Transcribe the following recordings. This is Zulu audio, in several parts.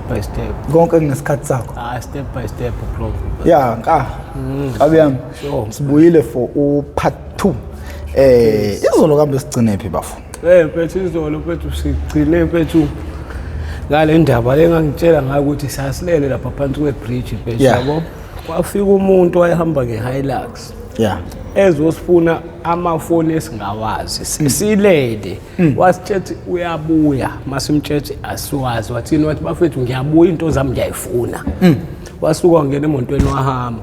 by step. Konke kunesikhathi sakho. Ah, step by step, bro. Ya, nka. Kabi yami. Sure. Sibuyile for u part 2. Izolo kambe sigcine phi, bafo? Mfethu, izolo, mfethu, sigcine, mfethu, ngale ndaba le ngangitshela ngayo ukuthi sasilele lapha phansi kwe-bridge, mfethu. Yabo, kwafika umuntu wayehamba nge-Hilux ezosifuna amafoni esingawazi. Silele, wasitshela ukuthi uyabuya. Masimtshela ukuthi asiwazi, wathini? Wathi, "Bafethu, ngiyabuya, into zami ngiyayifuna." Wasuka wangena emontweni, wahamba.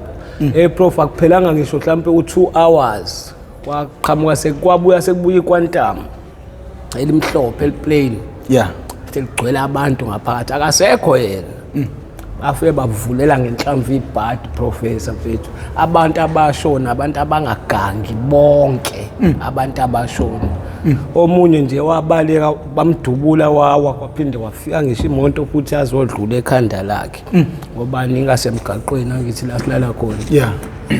Prof, akuphelanga ngisho mhlampe u-2 hours, kwaqhamuka sekwabuya, sekubuya iQuantum elimhlophe, eliplain, seligcwele abantu ngaphakathi, akasekho yena. Bafike bavulela ngenhlamvu ibhadi, professor, mfethu. Abantu abashona, abantu abangagangi bonke, abantu abashona. Omunye nje wabaleka, bamdubula, wawa, kwaphinde kwafika ngisho imoto futhi azodlula ekhanda lakhe, ngoba ningasemgaqweni, angithi la silala khona.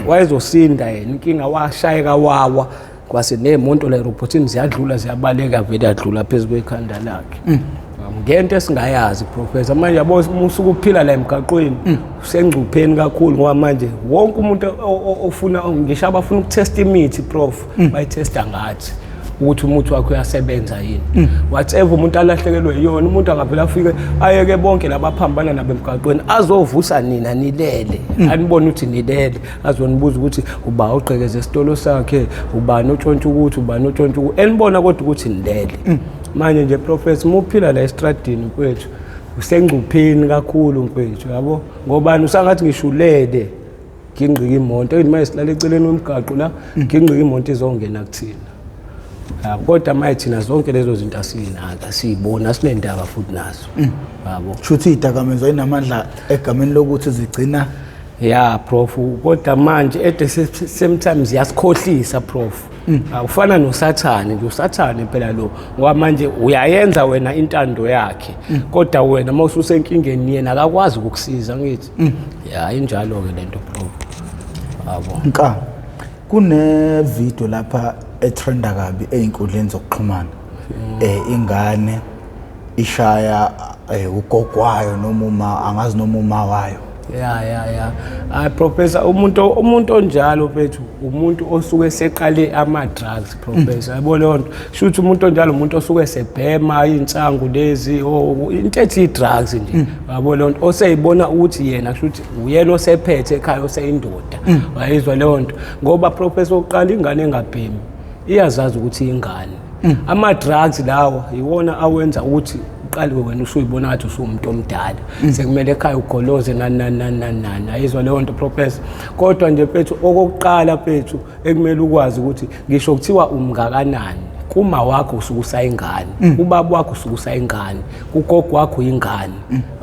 Wayezosinda yena, inkinga washayeka, wawa, kwase ney'moto la erobhothini ziyadlula, ziyabaleka, vele yadlula phezu kwekhanda lakhe ngento esingayazi, professor. Manje yabo, uma usuke uphila la emgaqweni, usengcupheni kakhulu, ngoba manje wonke umuntu ofuna, ngisho abafuna ukuthesta imithi, prof, bayithesta ngathi ukuthi umuthi wakhe uyasebenza yini. Whatever umuntu alahlekelwe yiyona, umuntu angavele afike ayeke bonke labaphambana nabo emgaqweni, azovusa nina nilele, anibone ukuthi nilele, azonibuza ukuthi uba ogqekeze esitolo sakhe, ubani otshontsha ukuthi, ubani otshontsha ukuthi, enibona kodwa ukuthi nilele. Manje nje, professor, uma uphila la estradini, mfethu, usengcupheni kakhulu, mfethu, yabo, ngobani usangathi ngisho ulele, gingqika imoto. Eyi, manje silala eceleni komgaqo la, gingqika imoto izongena kuthina. Ya, kodwa manje thina zonke lezo zinto asiyinaki, asiyiboni, asinendaba futhi nazo, yabo. Shuthi iy'dakamizwa inamandla egameni lokuthi zigcina Ya, prof, kodwa manje at the same time ziyasikhohlisa, prof. Awufana nosathane nje, usathane phela lo, ngoba manje uyayenza wena intando yakhe, kodwa wena uma ususenkingeni yena akakwazi ukukusiza, ngithi ya, injalo-ke lento, prof, yabo. Nka, kune video lapha etrenda kabi ey'nkundleni zokuxhumana, ingane ishaya ugogo wayo noma uma angazi noma uma wayo. Ya, hayi professor, umuntu onjalo, mfethu, umuntu osuke seqale ama-drugs, professor, yabo leyo nto. Shuthi umuntu onjalo umuntu osuke sebhema iy'nsangu lezi, into ethi i-drugs nje, yabo leyo nto, oseyibona ukuthi yena shuthi uyena osephethe ekhaya, oseyindoda, wayizwa leyo nto. Ngoba, professor, oqala ingane engabhemi iyazazi ukuthi ingane. Ama-drugs lawa iwona awenza ukuthi uqale wena usuyibona ngathi usuwumuntu omdala, sekumele ekhaya ugoloze, nani nani nani nani nani, ayizwa leyo nto, professor. Kodwa nje, mfethu, okokuqala, mfethu, ekumele ukwazi ukuthi ngisho kuthiwa umngakanani, kuma wakho usuke usayingane, ubaba wakho usuke usayingane, kugogo wakho uyingane,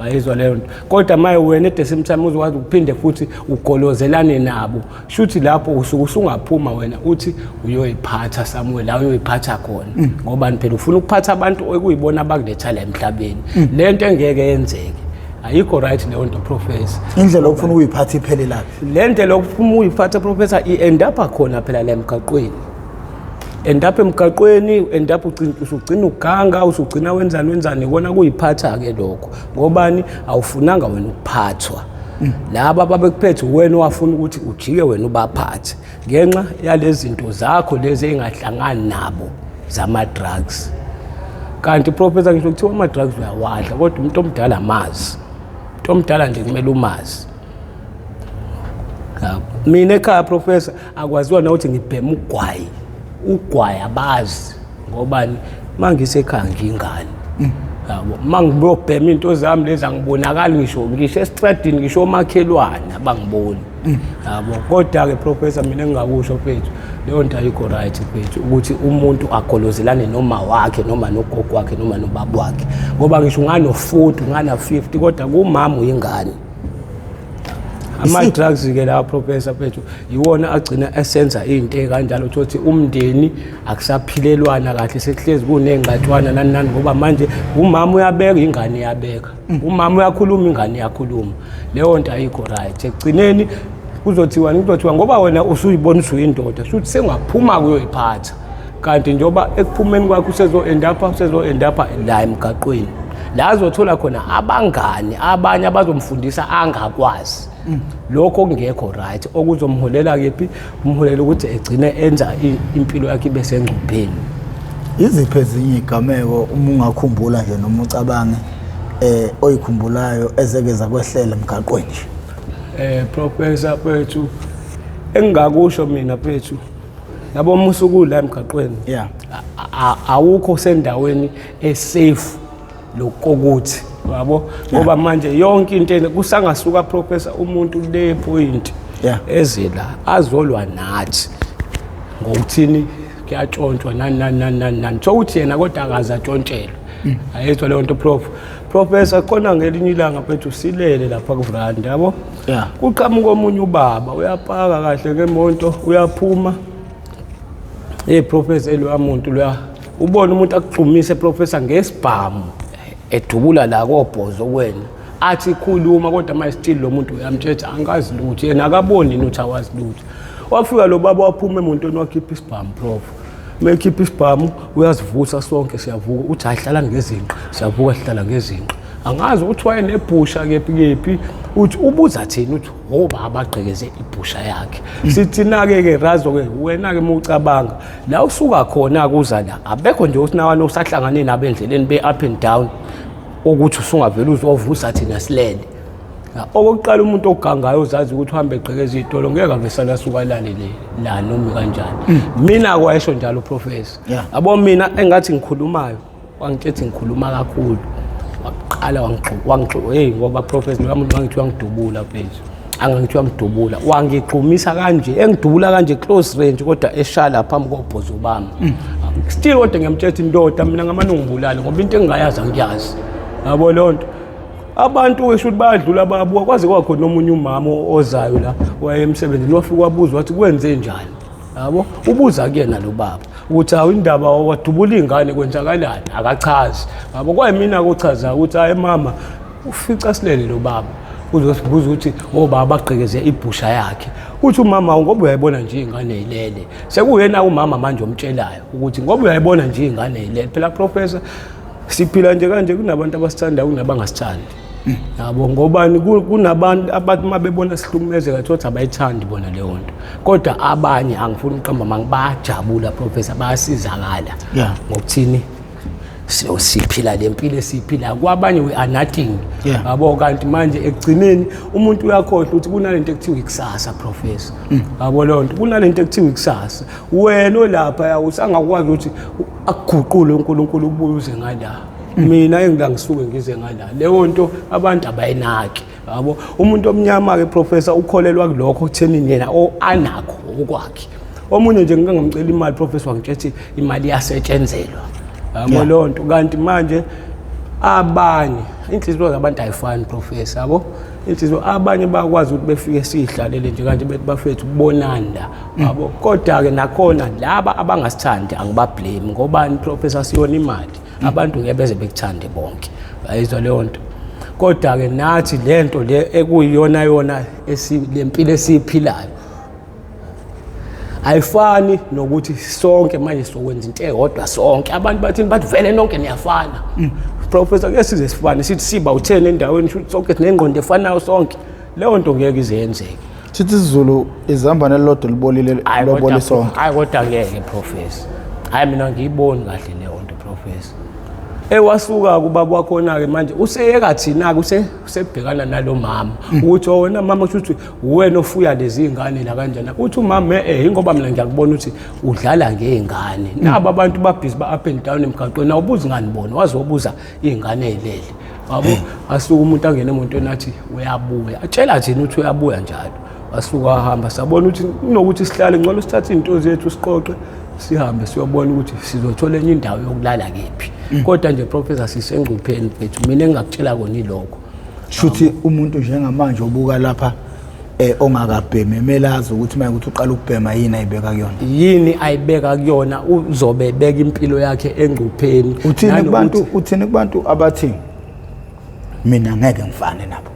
ayizwa leyo nto. Kodwa maye wena at the same time uzokwazi ukuphinde futhi ugolozelane nabo, shuthi lapho usuke usungaphuma wena uthi uyoyiphatha somewhere la uyoyiphatha khona, ngoba phela ufuna ukuphatha abantu ekuyibona abakuletha la emhlabeni. Le nto engeke yenzeke, ayikho right leyo nto, professor. Indlela okufuna ukuyiphatha iphelelaphi? Le ndlela okufuna ukuyiphatha, professor, i-end up khona phela la emgaqweni, end up emgaqweni, end up usugcina uganga, usugcina wenzani wenzani. Ikona kuyiphatha-ke lokho, ngobani? Awufunanga wena ukuphathwa. Laba ababekuphethe, wena owafuna ukuthi ujike wena ubaphathe ngenxa yalezi zinto zakho lezi ey'ngahlangani nabo zama-drugs. Kanti, professor, ngisho kuthiwa ama-drugs uyawadla, kodwa umuntu omdala amazi, umuntu omdala nje kumele umazi. Yabo. Mina ekhaya, professor, akwaziwa nokuthi ngibhema ugwayi. Ugwayi abazi, ngobani? Uma ngisekhaya ngingane, yabo. Uma ngiyobhema into zami lezi, angibonakali ngisho estradini, ngisho omakhelwane abangiboni, yabo. Kodwa-ke, professor, mina engingakusho, mfethu, leyo nto ayikho right, mfethu, ukuthi umuntu agolozelane noma wakhe noma nogogo wakhe noma nobaba wakhe, ngoba ngisho ungano-40, ungana-50, kodwa kumama uyingane. Ama-drugs-ke lawa, professor, mfethu, iwona agcina esenza iy'nto ey'kanjalo. Uthole ukuthi umndeni akusaphilelwana kahle, sekuhlezi kuney'ngxatshwana, nani nani, ngoba manje umama uyabeka, ingane iyabeka, umama uyakhuluma, ingane iyakhuluma. Leyo nto ayikho right. Ekugcineni kuzothiwani? Kuzothiwa ngoba wena usuyibona usuyindoda, shuthi sengaphuma kuyoyiphatha. Kanti njengoba ekuphumeni kwakho usezo-end up la emgaqweni. La azothola khona abangani abanye abazomfundisa angakwazi lokho okungekho right, okuzomholela kephi, umholela ukuthi egcine enza impilo yakhe ibe sengcupheni. Iziphi ezinye igameko uma ungakhumbula nje noma ucabange oyikhumbulayo ezeke zakwehlela emgaqweni nje? Professor mfethu, engingakusho mina mfethu, yabo uma usukula emgaqweni, awukho sendaweni esafe lokokuthi yabo, ngoba manje yonke into kusangasuka professor umuntu le point eze la azolwa nathi ngokuthini kuyatshontshwa nani nani nani nani nani, so uthi yena kodwa akaze atshontshelwe. Ayizwa leyo nto prof. Professor, khona ngelinye ilanga mfethu silele lapha kuvranda yabo, kuqhamuka omunye ubaba uyapaka kahle ngemonto uyaphuma. Hey professor, eloya muntu loya ubona umuntu akugxumise professor ngesibhamu edubula la kobhozo kwena, athi khuluma kodwa manje still lo muntu uyamtshela angazi lutho, yena akaboni ukuthi awazi lutho. Wafika lo baba waphuma emontweni wakhipha isibhamu prof. Mekhipha isibhamu uyazivusa sonke siyavuka, uthi hayi hlala ngezinqa, siyavuka sihlala ngezinqa. Angazi ukuthi wayenebhusha kephi kephi, uthi ubuza thina uthi obaba agqekeze ibhusha yakhe. Sithina-ke ke razo-ke wena-ke uma ucabanga la usuka khona kuza la abekho nje usinawane usahlangane nabo endleleni be-up and down ukuthi usungavele uzovusa thina silele. Okokuqala umuntu ogangayo uzazi ukuthi uhambe egqekeza iy'tolo ngeke avesane asuke alalele la noma kanjani. Mina kwayesho njalo uprofessor. Yabo mina engathi ngikhulumayo wangitshethi ngikhuluma kakhulu, waqala wangixo hey ngoba professor lo muntu wangithi wangidubula mfethu, angangithi wangidubula wangigxumisa kanje engidubula kanje close range kodwa eshala phambi kobhozo bami. Still kodwa ngiyamtshela indoda mina ngamane ngibulale ngoba into engingayazi angiyazi. Yabo leyo nto abantu esho ukuthi bayadlula bayabuka, kwaze kwakhona omunye umama ozayo la wayemsebenzini wafika wabuza wathi kwenze njani yabo, ubuza kuyena lo baba ukuthi hawu indaba wadubula ingane kwenzakalani, akachazi yabo. Kwayimina kochaza ukuthi hayi mama ufica silele lo baba uzosibuza ukuthi obaba bagqekeze ibhusha yakhe, uthi umama ngoba uyayibona nje ingane ilele. Sekuyena umama manje omtshelayo ukuthi ngoba uyayibona nje ingane ilele. Phela professor siphila nje kanje, kunabantu abasithandayo kunabangasithandi yabo, ngobani kunabantu abathi uma bebona sihlukumezeka thothi abayithandi bona leyo nto, kodwa abanye angifuni ukuqamba manga bayajabula professor, bayasizakala ngokuthini siphila le mpilo esiyiphila. Kwabanye we are nothing yabo, kanti manje ekugcineni umuntu uyakhohlwa ukuthi kunalento ekuthiwa ikusasa professor yabo, leyo nto kunalento ekuthiwa ikusasa. Wena olapha usangakwazi ukuthi akuguqule uNkulunkulu ubuye uze ngala, mina engila ngisuke ngize ngala, leyo nto abantu abayinaki yabo. Umuntu omnyama ke professor ukholelwa kulokho kutheni yena anakho okwakhe. Omunye nje ngike ngamcela imali professor wangitshethi imali iyasetshenzelwa yabo leyo nto, kanti manje abanye inhliziyo zabantu ayifani professor yabo. Inhliziyo abanye bayakwazi ukuthi befike sihlalele nje kanti bethi bafethu kubonani la yabo, kodwa ke nakhona laba abangasithandi angibablame ngobani professor siyona imali, abantu ngeke beze bekuthande bonke ayizwa leyo nto. Kodwa ke nathi lento le ekuyiyona yona lempilo esiyiphilayo ayifani nokuthi sonke manje sokwenza into eyodwa sonke. Abantu bathini bathi vele nonke niyafana professor, ke size sifane sithi siba u10 endaweni sonke sinengqondo efanayo sonke, leyo nto ngeke ize yenzeke. Sithi isiZulu izambane elilodwa libolile lobole sonke. Hayi kodwa ngeke professor, hayi mina ngiyiboni kahle leyo nto professor. Ewasuka kubaba wakhona ke manje useyeka thina ke usebhekana nalo mama ukuthi wena mama kusho ukuthi wena ofuya lezi ingane la kanjani, uthi umama ingoba mina ngiyakubona ukuthi udlala ngezingane nabo abantu babhizi ba up and down emgaqweni awubuzi ngani bona, wazobuza izingane ezilele yabo. Asuka umuntu angene emontweni athi uyabuya, atshela thina ukuthi uyabuya njalo, asuka ahamba. Sabona ukuthi kunokuthi sihlale ngcono sithathe izinto zethu siqoqe sihambe siyobona ukuthi sizothola enye indawo yokulala kephi. Kodwa nje professor sisengcupheni mfethu, mina engingakutshela kona ilokho. Shuthi umuntu njengamanje obuka lapha ongakabhemi emele azi ukuthi manje ukuthi uqala ukubhema yini ayibeka kuyona, yini ayibeka kuyona, uzobe ebeka impilo yakhe engcupheni. Uthini kubantu, uthini kubantu abathi mina ngeke ngifane nabo?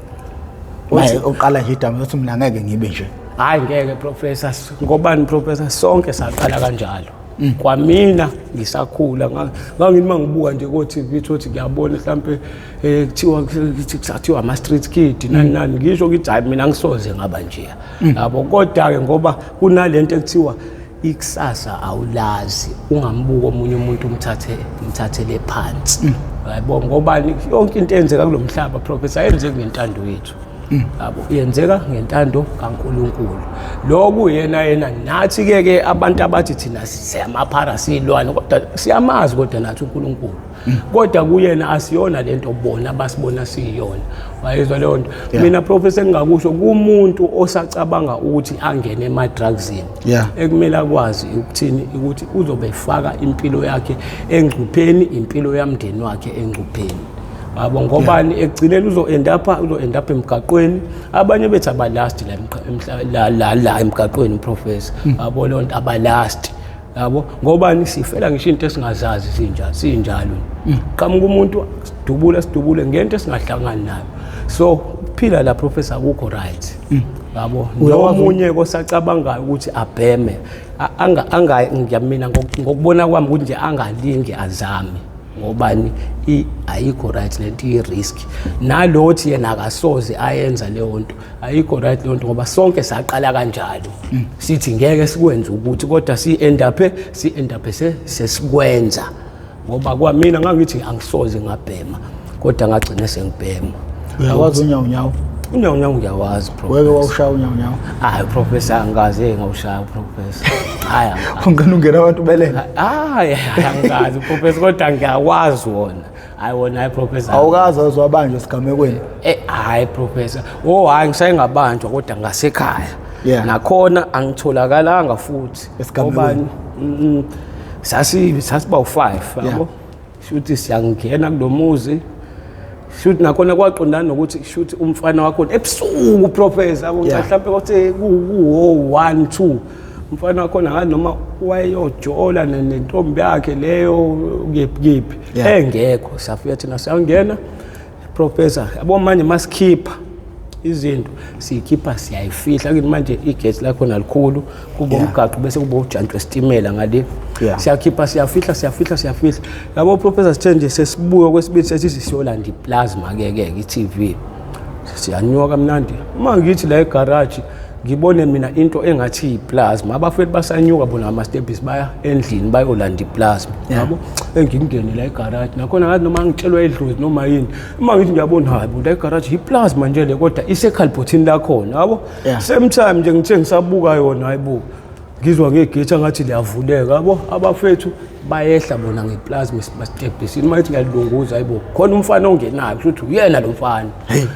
Maye uqala nje idama uthi mina ngeke ngibe nje. Hayi ngeke professor, ngobani professor sonke saqala kanjalo. Kwamina ngisakhula ngangithi uma ngibuka nje ko-TV thothi ngiyabona mhlampe kuthiwa kusathiwa ama-street kid nani nani, ngisho ngithi hhayi mina ngisoze ngaba njeya, yabo. Kodwa-ke ngoba kunalento ekuthiwa ikusasa awulazi, ungambuki omunye umuntu umthathele phansi, yabo. Ngobani? Yonke into eyenzeka kulo mhlaba, professor, ayenzeki ngentando yethu, yabo, yenzeka ngentando kaNkulunkulu. Lokhu yena yena nathi ke ke abantu abathi thina siyamaphara siyilwane, kodwa siyamazi kodwa nathi uNkulunkulu, kodwa kuyena asiyona lento bona basibona siyiyona. Wayezwa leyo nto? Mina, professor, engingakusho kumuntu osacabanga ukuthi angene ema-drugsini, ekumele akwazi ukuthini, ukuthi uzobe efaka impilo yakhe engcupheni, impilo yamndeni wakhe engcupheni, yabo. Ngobani? Ekugcineni uzo-end up emgaqweni. Abanye bethi abalasti la la emgaqweni, professor, yabo, leyo nto abalasti, yabo. Ngobani? Sifela ngisho into esingazazi, sinjalo sinjalo. Qhamuka umuntu sidubule sidubule ngento esingahlangani nayo. So ukuphila la, professor, akukho right, yabo. Nomunye kosacabangayo ukuthi abheme, anga ngiyamina ngokubona kwami ukuthi nje angalingi azame. Ngobani? Ayikho right lento, i-risk. Nalothi yena akasoze ayenza leyo nto, ayikho right leyo nto, ngoba sonke saqala kanjalo, sithi ngeke sikwenze ukuthi, kodwa si-end up sesikwenza. Ngoba kwamina ngangithi angisoze ngabhema, kodwa ngagcina sengibhema. Uyawazi unyawunyawu? Unyawunyawu ngiyawazi. Weke wawushaya unyawunyawu? Hayi professor, angikaze ngawushaya, professor, hayi. Ungena ungena abantu belele. Hayi, angikazi, professor, kodwa ngiyawazi wona. Hayi wona, hayi professor. Awukazi waze wabanjwa esigamekweni? Hayi professor, oh hayi, ngisaye ngabanjwa kodwa ngasekhaya. Nakhona angitholakalanga futhi. Esigamekweni? Ngobani? Sasiba u5, yabo. Shuthi siyangena kulomuzi, shuthi nakhona kwaqondana nokuthi shuthi umfana wakhona ebusuku, professor, yabo, mhlawumbe kwathi kuwo 1 2, umfana wakhona ngathi noma wayeyojola nentombi yakhe leyo kephi kephi, engekho. Safika thina siyangena, professor, yabo. Manje masikhipha izinto, siyikhipha siyayifihla kini. Manje igesi lakhona likhulu, kuba umgaqo bese kuba ujantshi wesitimela ngale. Siyakhipha, siyafihla, siyafihla, siyafihla, yabo professor. Sithe nje sesibuya kwesibili, sesithi siyolanda iplasma ke ke i-TV, siyanyuka kamnandi. Uma ngithi la egaraji, ngibone mina into engathi yiplasma. Abafethu basanyuka bona ama-stepis, baya endlini bayolanda iplasma, yabo. Engingene la egaraji nakhona, ngathi noma ngitshelwa idlozi noma yini, uma ngithi ngiyabona, hayi bo, la egaraji iplasma nje le, kodwa isekhalibhothini lakhona, yabo. Same time nje ngithe ngisabuka yona, hayi bo, ngizwa ngegethi angathi liyavuleka, yabo. Abafethu bayehla bona ngeplasma basitebhisini. Uma ngithi ngiyalunguza, hayibo, khona umfana ongenayo, kusho ukuthi uyena lo mfana,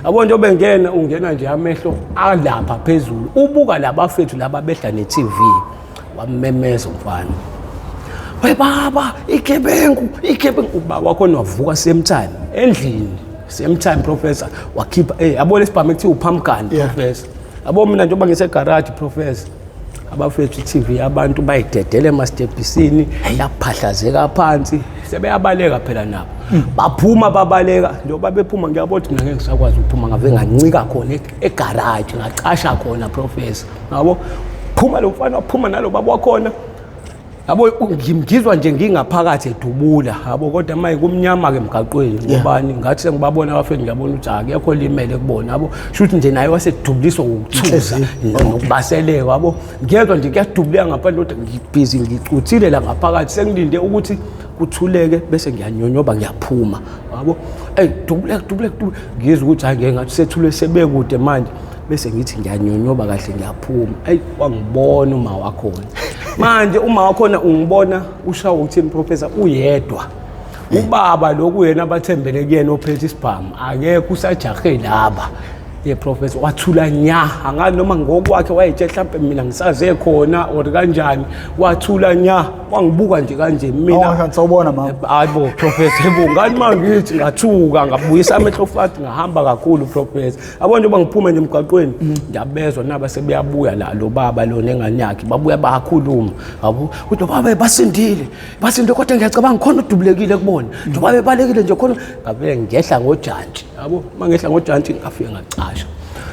yabo. Njengoba engena, ungena nje amehlo alapha phezulu, ubuka labafethu laba behla ne-TV. Wamemeza umfana, "We baba, igebengu, igebengu!" Ubaba wakhona wavuka same time endlini, same time, professor, wakhipha yabo lesibhamu ekuthiwa upump gun. Professor, yabo, mina njengoba ngisegaraji, professor, abafethu i-TV abantu bayidedele emastebhisini, yaphahlazeka phansi. Sebeyabaleka phela nabo, baphuma babaleka. Njengoba bephuma, ngiyabona ukuthi mina ngeke ngisakwazi ukuphuma. Ngave ngancika khona egaraji, ngacasha khona, professor, yabo. Phuma lo mfana, waphuma nalo baba wakhona, yabo. Ngizwa nje ngingaphakathi edubula, yabo, kodwa manje kumnyama-ke emgaqweni. Ngobani? Ngathi sengibabona abafethu, ngiyabona ukuthi akekho limele kubona, yabo. Shuthi nje naye wasedubuliswa ukuthusa nokubaseleka, yabo. Ngiyezwa nje kuyadubuleka ngaphandle, kodwa ngibhizi ngicuthile la ngaphakathi, sengilinde ukuthi kuthuleke bese ngiyanyonyoba ngiyaphuma, yabo. Eyi, dubuleka, dubuleka, dubuleka. Ngizwa ukuthi hayi, ngeke, ngathi sethule sebekude manje, bese ngithi ngiyanyonyoba kahle ngiyaphuma. Eyi, wangibona uma wakhona. Manje uma wakhona ungibona ushawa ukuthini, professor? Uyedwa ubaba lokhu, yena abathembele kuyena ophethe isibhamu akekho, usajahe laba ye professor. Wathula nya, angazi noma ngokwakhe wayetshe mhlawumbe mina ngisaze khona or kanjani, wathula nya, wangibuka nje kanje mina. Oh, sawubona mama. Hayi bo professor, bo ngani mangithi ngathuka, ngabuyisa amehlo fast, ngahamba kakhulu, professor, yabo. Njengoba ngiphume nje emgwaqweni, ngiyabezwa naba sebeyabuya la, lo baba lo nengane yakhe babuya bayakhuluma, yabo, ukuthi lo baba basindile, basindile, kodwa ngiyacabanga khona udubulekile kubona njengoba bebalekile nje khona. Ngavele ngehla ngojantshi, yabo. Uma ngehla ngojantshi, ngafike ngacasha.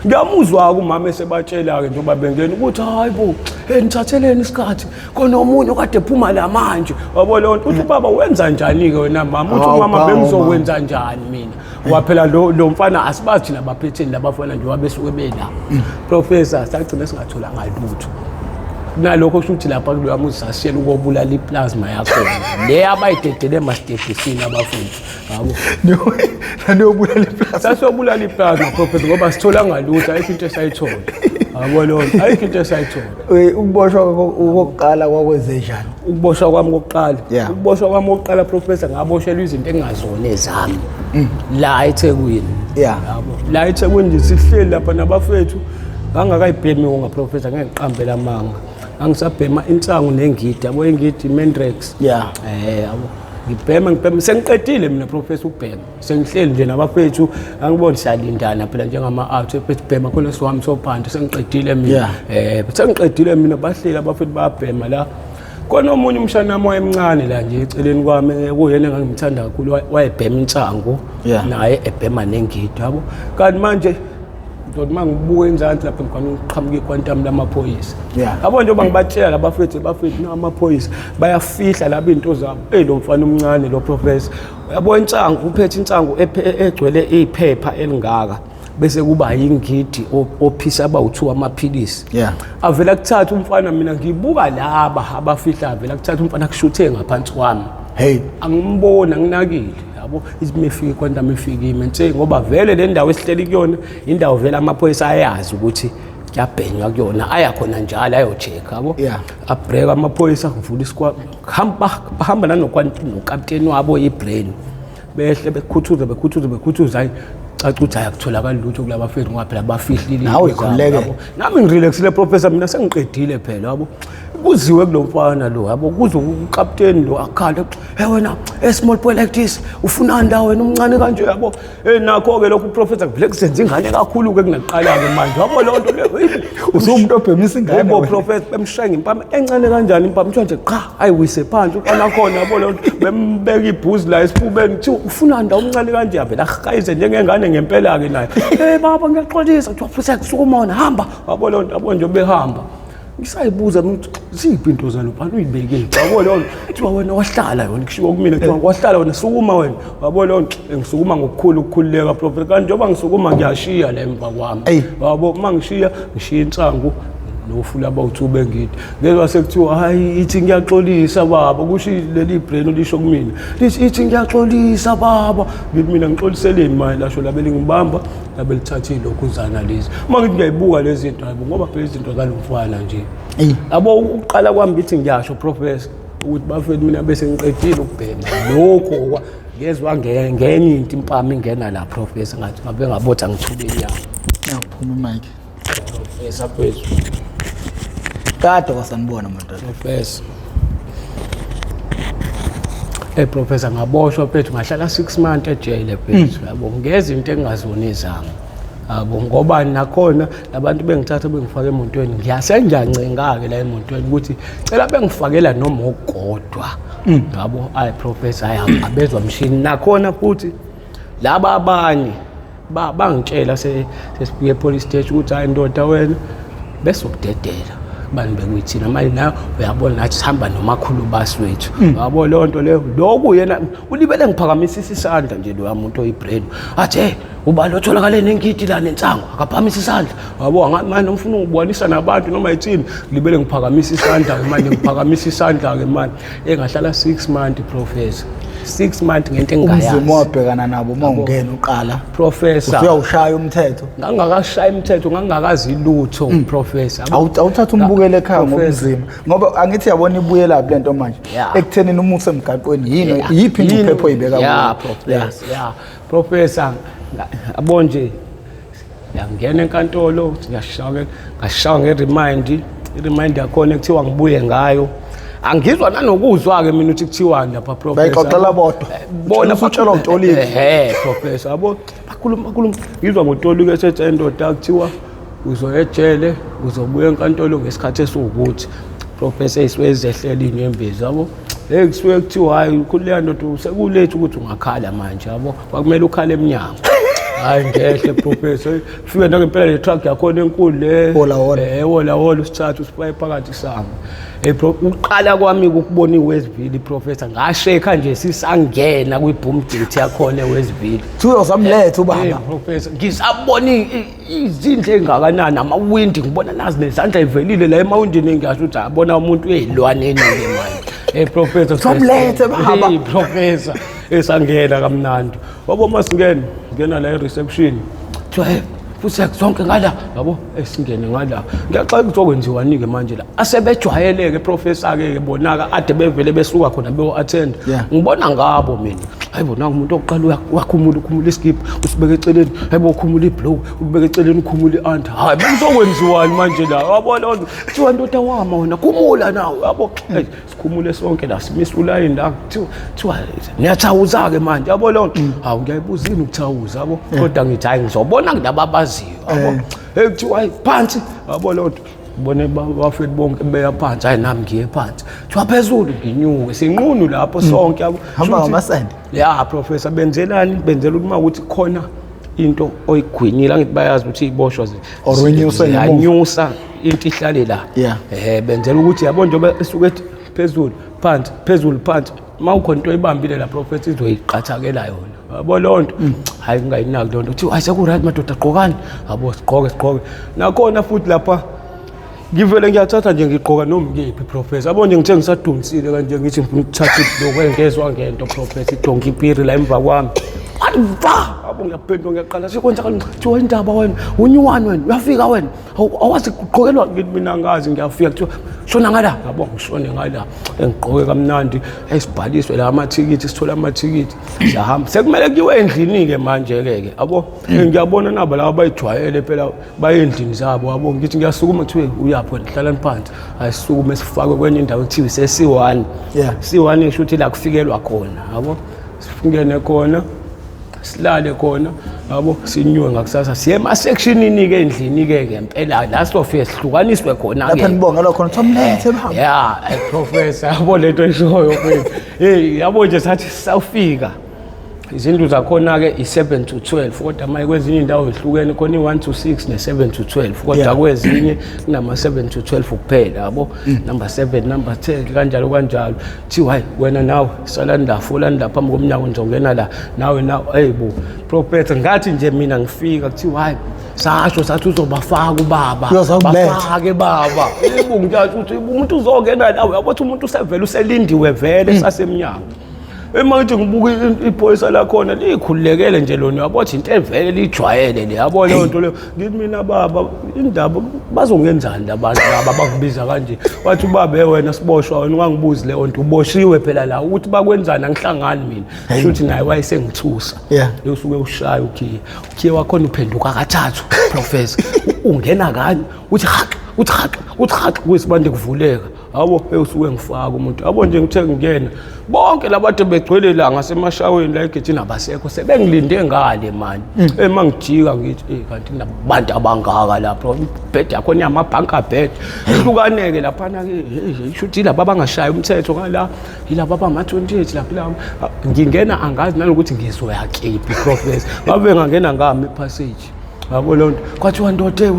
Ngiyamuzwa-ke umama esebatshela-ke njengoba bengena ukuthi hayi bo, hey nithatheleni isikhathi, khona omunye okade ephuma la manje. Wabo leyo nto, uthi ubaba wenza njani-ke wena mama? Uthi Hawu, umama hawu, bengizokwenza njani mina? Ngoba phela lo mfana asibazi thina abaphetheni labafana njengoba besuke bela. Professor, sagcina singatholanga lutho. Kunalokho kusho ukuthi lapha kuloya muzi sasiyela ukobulala iplasma yakhona. Le abayidedele emasitebhisini abafundi. Yabo. Niyobulala iplasma. Sasiyobulala iplasma Professor ngoba sitholanga lutho, ayikho into esayithola. Yabo leyo nto, ayikho into esayithola. Ukuboshwa kokuqala kwakwenze njani? Ukuboshwa kwami kokuqala. Yeah. Ukuboshwa kwami kokuqala Professor ngaboshelwa izinto engingazona ezami. La eThekwini. Yeah. Yabo. La eThekwini nje sihleli lapha nabafethu ngangakayibhemi wonga Professor ngeke ngiqambe lamanga. Ngangisabhema insangu nengidi, yabo ingidi Mandrax. Yeah. Yabo. Ngibhema sengiqedile mina Professor ukubhema. Sengihleli nje nabafethu angiboni siyalindana phela njengama out ethi bhema khona siwami sophanda sengiqedile mina. Yeah. Sengiqedile mina bahleli abafethu bayabhema la. Khona omunye umshana wami wayemncane la nje eceleni kwami kuyena engangimthanda kakhulu wayebhema insangu Yeah. naye ebhema nengidi yabo. Kanti manje ngizothi uma ngibuka enzansi lapha ngikhona ukuqhamuka iquantum lamaphoyisa. Yeah. Yabo njengoba ngibatshela labafethu bafethu na amaphoyisa bayafihla laba into zabo. Hey lo mfana omncane lo professor uyabo insangu uphethe insangu egcwele iphepha elingaka bese kuba yingidi ophisa abawu2 amaphilisi. Yeah. Avela kuthatha umfana mina ngibuka laba abafihla avela kuthatha umfana kushuthe ngaphansi kwami. Hey. Angimboni anginakile yabo imifika quantum ifika ime nse ngoba vele le ndawo esihleli kuyona indawo vele amaphoyisa ayazi ukuthi kuyabhenywa kuyona aya khona njalo ayocheck yabo. Yeah. Abreak amaphoyisa kuvula isikwama bahamba nanokapteni wabo ibrain behle bekhuthuza bekhuthuza bekhuthuza hayi caca ukuthi hayi akutholakali lutho kulaba fethu ngoba phela bafihlile Nawe into zabo, khululeke. yabo. Nami ngirelaxile Professor mina sengiqedile phela yabo. Kuziwe kulo mfana lo yabo kuze ukapteni lo akhala hey wena a small boy like this ufunani la wena umncane kanje yabo. Nakho ke lokhu Professor kuvele kusenza ingane kakhulu ke kunaqala ke manje yabo leyo nto leyo. Usuwumuntu obhemisa ingane Yebo wena. Professor bemshaya ngempama encane kanjani impama kuthiwa nje qha ayiwise phansi umfana khona yabo leyo nto bembeka ibhuzi la esifubeni kuthiwa ufunani la umncane kanje avele ahayize njengengane ngempela ke naye. Hey baba ngiyaxolisa kuthiwa futhi sukuma wena hamba yabo leyo nto yabo nje behamba. Ngisayibuza mina ukuthi ziphi into zalo mfana uyibekile yabo leyo nto kuthiwa wena wahlala yona kushiwo kumina kuthiwa wahlala wena sukuma wena yabo leyo nto ngisukuma ngokukhulu ukukhululeka Professor kanti njengoba ngisukuma ngiyashiya la emva kwami Eyi. yabo uma ngishiya ngishiya insangu nofula abawu2 bengidi ngezwa sekuthiwa hayi ithi ngiyaxolisa baba kusho leli brain olisho kumina lithi ithi ngiyaxolisa baba ngithi mina ngixoliseleni manje lasho labe lingibamba labe lithathe ilokhuzana lezi uma ngithi ngiyayibuka lezi zinto hayibo ngoba phela izinto zalomfana nje Eyi. yabo ukuqala kwami ngithi ngiyasho Professor ukuthi bafethu mina bese ngiqedile ukubhema lokho ngezwa ngenye into impama ingena la Professor ngathi ngabe ngabotha ngithule inyawo Nakuphuma imic. Professor kwethu Kade kwasanibona madoda. Professor. Hey Professor ngaboshwa mfethu ngahlala 6 months ejele mfethu yabo ngezinto engingazona ezami. Yabo ngoba nakhona labantu bengithatha bengifaka emontweni ngiyasengiyancenga ke la emontweni ukuthi cela bengifakela noma okukodwa. Yabo ayi Professor hayi abezwa mshini nakhona futhi laba abanye bangitshela sesifike epolice station ukuthi hayi ndoda wena besokudedela bani bekuyithina manje nawe uyabona nathi sihamba nomakhulu basi wethu yabo leyo nto leyo lokhu yena ulibele ngiphakamisisa isandla nje loya muntu oyibrain athi hey ubani otholakale nengidi la nensangu akaphakamisa isandla yabo manje umfuna ukubonisa nabantu noma yithini libele ngiphakamisa isandla ke manje ngiphakamisa isandla ke manje engahlala 6 months Professor 6 months ngento engingayazi. Umzimo wabhekana nabo uma ungena uqala. Professor. Usuyawushaya umthetho. Ngangakashaya umthetho ngangakazi lutho Professor. Awuthatha umbukele ekhaya Professor. ngobunzima ngoba angithi yabona ibuyela lento manje. Yeah. Ekuthenini uma usemgaqweni yini Yeah. yiphi ingcuphepho oyibeka Yeah, kuyo? Professor. Yeah. Professor yabo nje ngiyangena enkantolo ngiyashawa ngashawa nge-remind i-remind yakhona ekuthiwa ngibuye ngayo angizwa nanokuzwa ke mina ukuthi kuthiwani lapha Professor. Bayixoxela bodwa. Bona Usutshelwa utoliki. Ehhe Professor yabo bakhuluma bakhuluma ngizwa ngotoliki esethi endoda kuthiwa uzoya ejele uzobuya enkantolo ngesikhathi esiwukuthi Professor isuke zehlela inyembezi yabo. Hey kusuke kuthiwa hayi kuleya ndoda sekulethe ukuthi ungakhala manje yabo kwakumele ukhale eminyango. Hayi ngehle professor, fike nangempela le truck yakhona enkulu le. Wola wola. Wola wola usithathu usifake phakathi sami. Bro, uqala kwami ukubona iWestville professor, ngashekha nje sisangena kwi-boom gate yakhona eWestville. Thuyo usamletha ubaba. Professor, ngisabona izindlu engakanani, amawindi ngibona nazi nezandla ivelile la emawindini, ngiyasho ukuthi abona umuntu uyilwaneni ke manje. Professor, Samlethe baba. Professor, esangena kamnandi. Wabo masingena, ngena la e-reception. Kuthiwa hey, futhi sonke ngala, yabo, esingene ngala. Ngiyaxaka kuzokwenziwani-ke manje la. Asebejwayeleke professor-ke bonaka ade bevele besuka khona beyo-attend. Ngibona ngabo mina. Hayi bona umuntu oqala uyakhumula ukhumula iskipha, usibeka eceleni. Hayi bo ukhumula iblow, ubeka eceleni ukhumula i-under. Hayi kuzokwenziwani manje la? Yabo leyo nto. Kuthiwa ndoda wama wena, khumula nawe, yabo. Hey, sikhumule sonke la, simise ulayini la. Kuthiwa niyathawuza-ke manje, yabo leyo nto. Hawu ngiyayibuza yini ukuthawuza, yabo. Kodwa ngithi hayi ngizobona kulaba abaziyo, yabo. Hey kuthiwa hayi phansi, yabo leyo nto. Ngibone bafethu bonke beya phansi, hayi nami ngiye phansi. Kuthiwa phezulu nginyuke, sinqunu lapho sonke, yabo. Hamba ngamasende. Ya professor, benzelani? Benzela ukuthi uma ukuthi khona into oyigwinyile, angithi bayazi ukuthi iboshwa Or unyuse ngemuva. ziyanyusa into ihlale la. Benzela ukuthi yabo njengoba esuke ethi phezulu phansi phezulu phansi, uma ukhona into oyibambile la professor izoyiqathakela yona, yabo leyo nto. Hayi kungayinaki leyo nto, kuthiwa hayi seku-right madoda, gqokani, yabo, sigqoke sigqoke. Nakhona futhi lapha ngivele ngiyathatha nje ngigqoka noma ngiyiphi professor, yabo nje ngithe ngisadunsile kanje ngithi ngifuna ukuthatha ibhloko engezwa ngento professor, idonki ipiri la emva kwami. Wathi va, yabo ngiyaphenduka ngiyaqala sekwenzakala, kuthiwa indaba wena unyuwani wena uyafika wena awazi kugqokelwa, ngithi mina angazi ngiyafika, kuthiwa shona ngala, yabo ngishone ngala, engigqoke kamnandi, esibhaliswe la amathikithi, sithole amathikithi siyahamba. Sekumele kuyiwe endlini-ke manje-ke ke, yabo ngiyabona nabo laba bayijwayele phela baye endlini zabo, yabo ngithi ngiyasukuma kuthiwe uyaphi wena, hlalani phansi. Ayisukume sifakwe kwenye indawo ekuthiwa ise-C1. C1 ngisho ukuthi la kufikelwa khona, yabo, singene khona silale khona, yabo, sinyuke ngakusasa siye ema-sectionini-ke endlini-ke ngempela la sofike sihlukaniswe khona-ke. Lapha nibongelwa khona, samlethe baba. Ya professor, yabo lento eshoyo mfethu. Hey yabo nje sathi sawufika izindlu zakhona-ke i-7 to 12, kodwa manje kwezinye iy'ndawo zihlukene, khona i-1 to 6 ne-7 to 12, kodwa kwezinye kunama-7 to 12 kuphela, yabo, number 7 number 10 kanjalo kanjalo. Kuthiwa hayi wena nawe salani la, folani la phambi komnyango, ngizongena la nawe nawe. Hey bo professor, ngathi nje mina ngifika kuthiwa hayi sasho sathi uzobafaka ubaba, bafake baba. Yebo ngiyasho ukuthi umuntu uzongena la, uyabo ukuthi umuntu usevele uselindiwe vele sasemnyango. Uma ngithi ngibuka iphoyisa lakhona likhululekele nje lona, uyabo ukuthi into evele lijwayele le, yabo leyo nto leyo. Ngithi mina baba indaba bazongenzani labantu laba bakubiza kanje? Wathi ubaba wena siboshwa wena ungangibuzi leyo nto, uboshiwe phela la ukuthi bakwenzani angihlangani mina. Shuthi naye wayesengithusa. Usuke ushaya ukhiye, ukhiye wakhona uphenduka kathathu professor, ungena kanye uthi haq uthi haq uthi haq kuyisibande kuvuleka, yabo usuke ngifaka umuntu, yabo nje ngithe ngingena bonke labantu begcwele la ngasemashaweni la egejini abasekho, sebengilinde ngale manje. Ema ngijika ngithi eh kanti kunabantu abangaka lapho, ibhed yakhona yamabhanka bed hlukaneke laphana ke, shuthi laba abangashaya umthetho ngala yilaba abama-28 lapha laba. Ngingena angazi nanokuthi ngizoya kephi professor, ngabe ngangena ngami ipassage, yabo leyo nto. Kwathiwa ndoda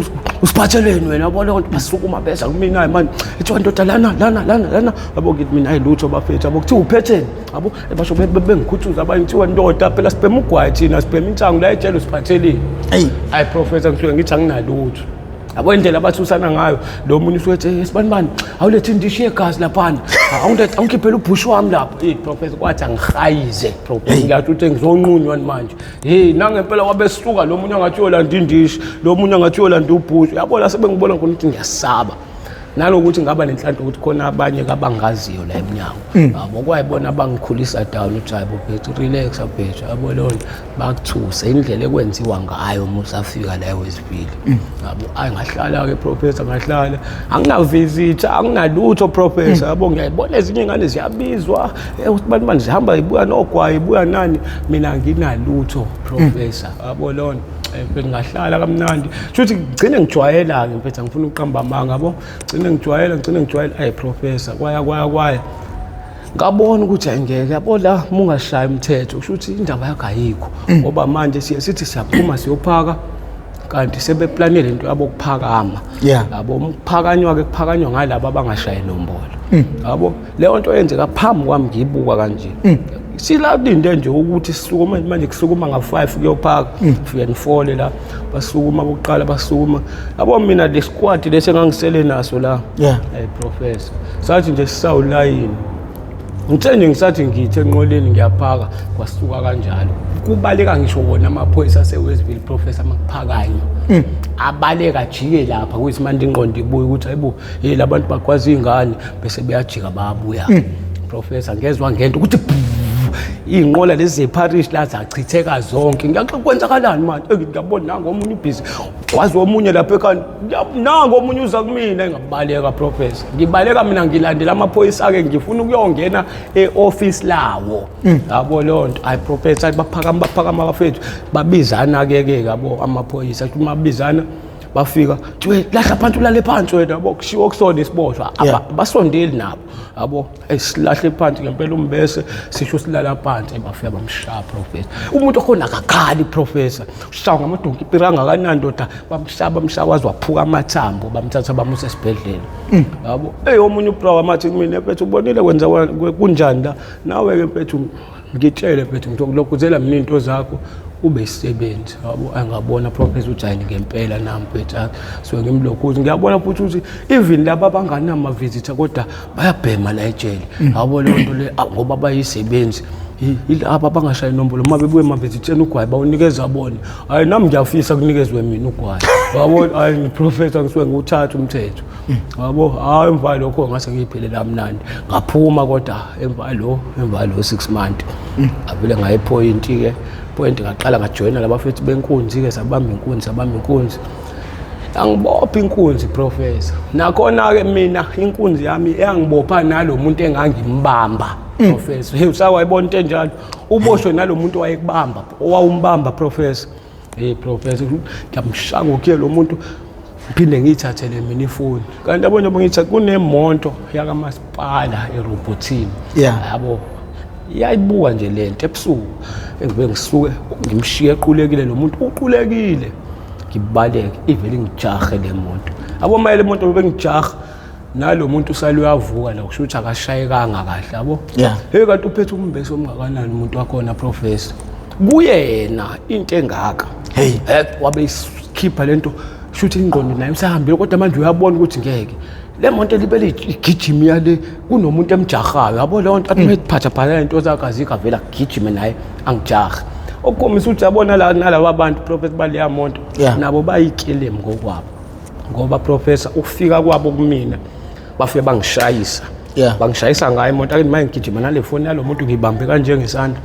usiphatheleni wena, yabo leyo nto. Basukuma beza kumina manje, ithiwa ndoda lana lana lana lana, yabo ngithi mina ayilutho bafethu, yabo kuthiwa uphetheni, yabo basho bengikhuthuza abanye, kuthiwa ndoda phela sibhema ugwayi thina, sibhema insangu la ejele, usiphatheleni. Hayi professor, ngisuke ngithi anginalutho, yabo indlela abathusana ngayo. Lo munye usuke ethi sibani bani awulethe indishi yegazi laphana, awungikhiphele ubhushu wami lapho. Hey professor, kwathi angihayize professor, ngiyathi ukuthi ngizonqunywa manje. Hey nangempela wabesuka lo munye angathi uyolanda indishi, lo munye angathi uyolanda ubhushu, yabo la sebengibona khona ukuthi ngiyasaba. Nalokuthi ngaba nenhlanhla ukuthi khona abanye kabangaziyo la emnyango, yabo kwayibona abangikhulisa down ukuthi hayi bo bethu relax bethu, yabo leyo nto bakuthuse indlela ekwenziwa ngayo uma usafika la eWestville, yabo. Ayi ngahlala ke professor, ngahlala anginavisitha anginalutho professor, yabo ngiyayibona ezinye ingane ziyabizwa abantu manje zihamba ibuya nogwayi ibuya nani, mina anginalutho professor, yabo leyo nto. Ngahlala kamnandi, shuthi ngigcine ngijwayela-ke mfethu, angifuna ukuqamba amanga, yabo gcine ngijwayela, ngigcine ngijwayela. Ayi professor, kwaya kwaya kwaya Ngabona ukuthi ayingeke, yabo la uma ungashayi umthetho kusho ukuthi indaba yakho ayikho, ngoba manje siye sithi siyaphuma siyophaka kanti sebeplanele into yabo kuphakama. Yabo, ukuphakanywa ke kuphakanywa ngalabo abangashayi nombolo. Yabo, leyo nto yenzeka phambi kwami ngiyibuka kanje. Silalinde nje ukuthi sisukume manje, kusukuma nga-5 kuyophaka, fike nifole la, basukuma bokuqala basukuma. Yabo mina le squad lesi engangisele naso la. Hey professor, sathi nje sisawulayini. Ngithe nje ngisathi ngithe enqoleni ngiyaphaka, kwasuka kanjalo. Kubaleka ngisho wona amaphoyisa ase-Westville professor makuphakanywa. Abaleka ajike lapha kuyisimanje ingqondo ibuye ukuthi hayibo, hey labantu bagwaza izingane bese beyajika bayabuya. Professor ngezwa ngento ukuthi iy'nqola lezi zeparish la zachitheka zonke. Ngiyaxoxa kwenzakalani manje? Ngiyabona nangu omunye ubhizi wazi omunye lapha ekhanda, nangu omunye uza kumina. Engabaleka professor, ngibaleka mina ngilandela amaphoyisa ake ngifuna ukuyongena e-office lawo. Yabo leyo nto, hayi professor, baphakama baphakama abafethu babizana ke ke yabo amaphoyisa, kuthi mabizana bafika kuthiwe lahla phansi ulale phansi wena, yabo kushiwo kusona isiboshwa. Abasondeli nabo, yabo esilahle phansi ngempela umbese sisho silala phansi, bafika bamshaya professor. Umuntu okhona akakhali professor, ushaya ngamadonki ipira angakanani ndoda, bamshaya bamshaya waze waphuka amathambo, bamthatha bamusa esibhedlela. Yabo hey omunye ubra wamathi kumina mfethu ubonile kwenza kunjani la nawe ke mfethu, ngitshele mfethu ngizokuzela mina into zakho ube isisebenzi. Yabo angabona professor ujayini ngempela nami mfethu, so ngimlokhuza ngiyabona futhi ukuthi even laba abanganama visitor kodwa bayabhema la ejele. Yabo leyo nto le ngoba bayisebenzi yilaba abangashayi inombolo, uma bebuye emavisitheni ugwayi bawunikeza bona. Hayi nami ngiyafisa kunikezwe mina ugwayi, yabo. Hayi professor ngisuke ngiwuthatha umthetho, yabo. Hayi emva lokho ngase ngiyiphilela mnandi ngaphuma, kodwa emva lo 6 months avele ngaye point ke point, ngaqala ngajoyina labafethu benkunzi ke, sabamba inkunzi sabamba inkunzi. Angibopha inkunzi professor, nakhona ke mina inkunzi yami eyangibopha nalo muntu engangimbamba professor. Hey usawayibona into enjalo, uboshwe nalo muntu owayekubamba, owawumbamba professor. Hey professor, ngiyamshaya ngokhiye lo muntu ngiphinde ngiyithathele mina ifoni, kanti yabo njengoba ngithi kunemonto yakamasipala erobhothini. Yabo iyayibuka nje lento ebusuku, engibe ngisuke ngimshiye equlekile lo muntu, uqulekile, ngibaleke ivele ngijahe le moto. Yabo mayele imoto bengijaha nalo muntu usale uyavuka la, kusho ukuthi akashayekanga kahle, yabo. Hey kanti uphethe umbese omngakanani umuntu wakhona professor, kuyena into engaka. Hey. Wabe isikhipha lento, shuthi ingqondo nayo usahambile, kodwa manje uyabona ukuthi ngeke le moto libele igijimi yale kunomuntu emjahayo, yabo leyo nto athi phatha into zakhe azikho, avela agijime naye angijahe, okukhombisa ukuthi yabona la nalaba bantu professor baleya moto nabo bayikelemu ngokwabo, ngoba professor ukufika kwabo kumina bafike bangishayisa. Bangishayisa ngayo imoto ake manje ngigijima nale foni yalo muntu ngibambe kanje ngesandla.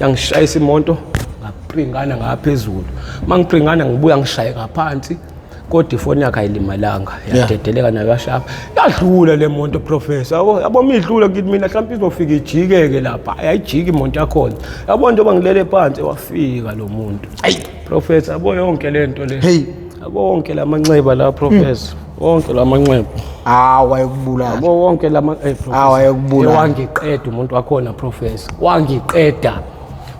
Yangishayisa imoto ngapringana ngaphezulu, mangipringana ngibuya ngishaye ngaphansi, kodwa ifoni yakhe ayilimalanga, yadedeleka nayo yashapa yadlula le moto professor. Yabo yabo midlula kithi mina mhlawumbe izofika ijikeke lapha, ayijiki imoto yakhona, yabo njengoba ngilele phansi wafika lo muntu. Ayi professor, yabo yonke lento le. Hey. Yabo wonke lamanxeba la professor, wonke lamanxeba. Ah wayekubulala. Yabo wonke lama professor. Ah, wayekubulala. Wangiqeda umuntu wakhona professor, wangiqeda,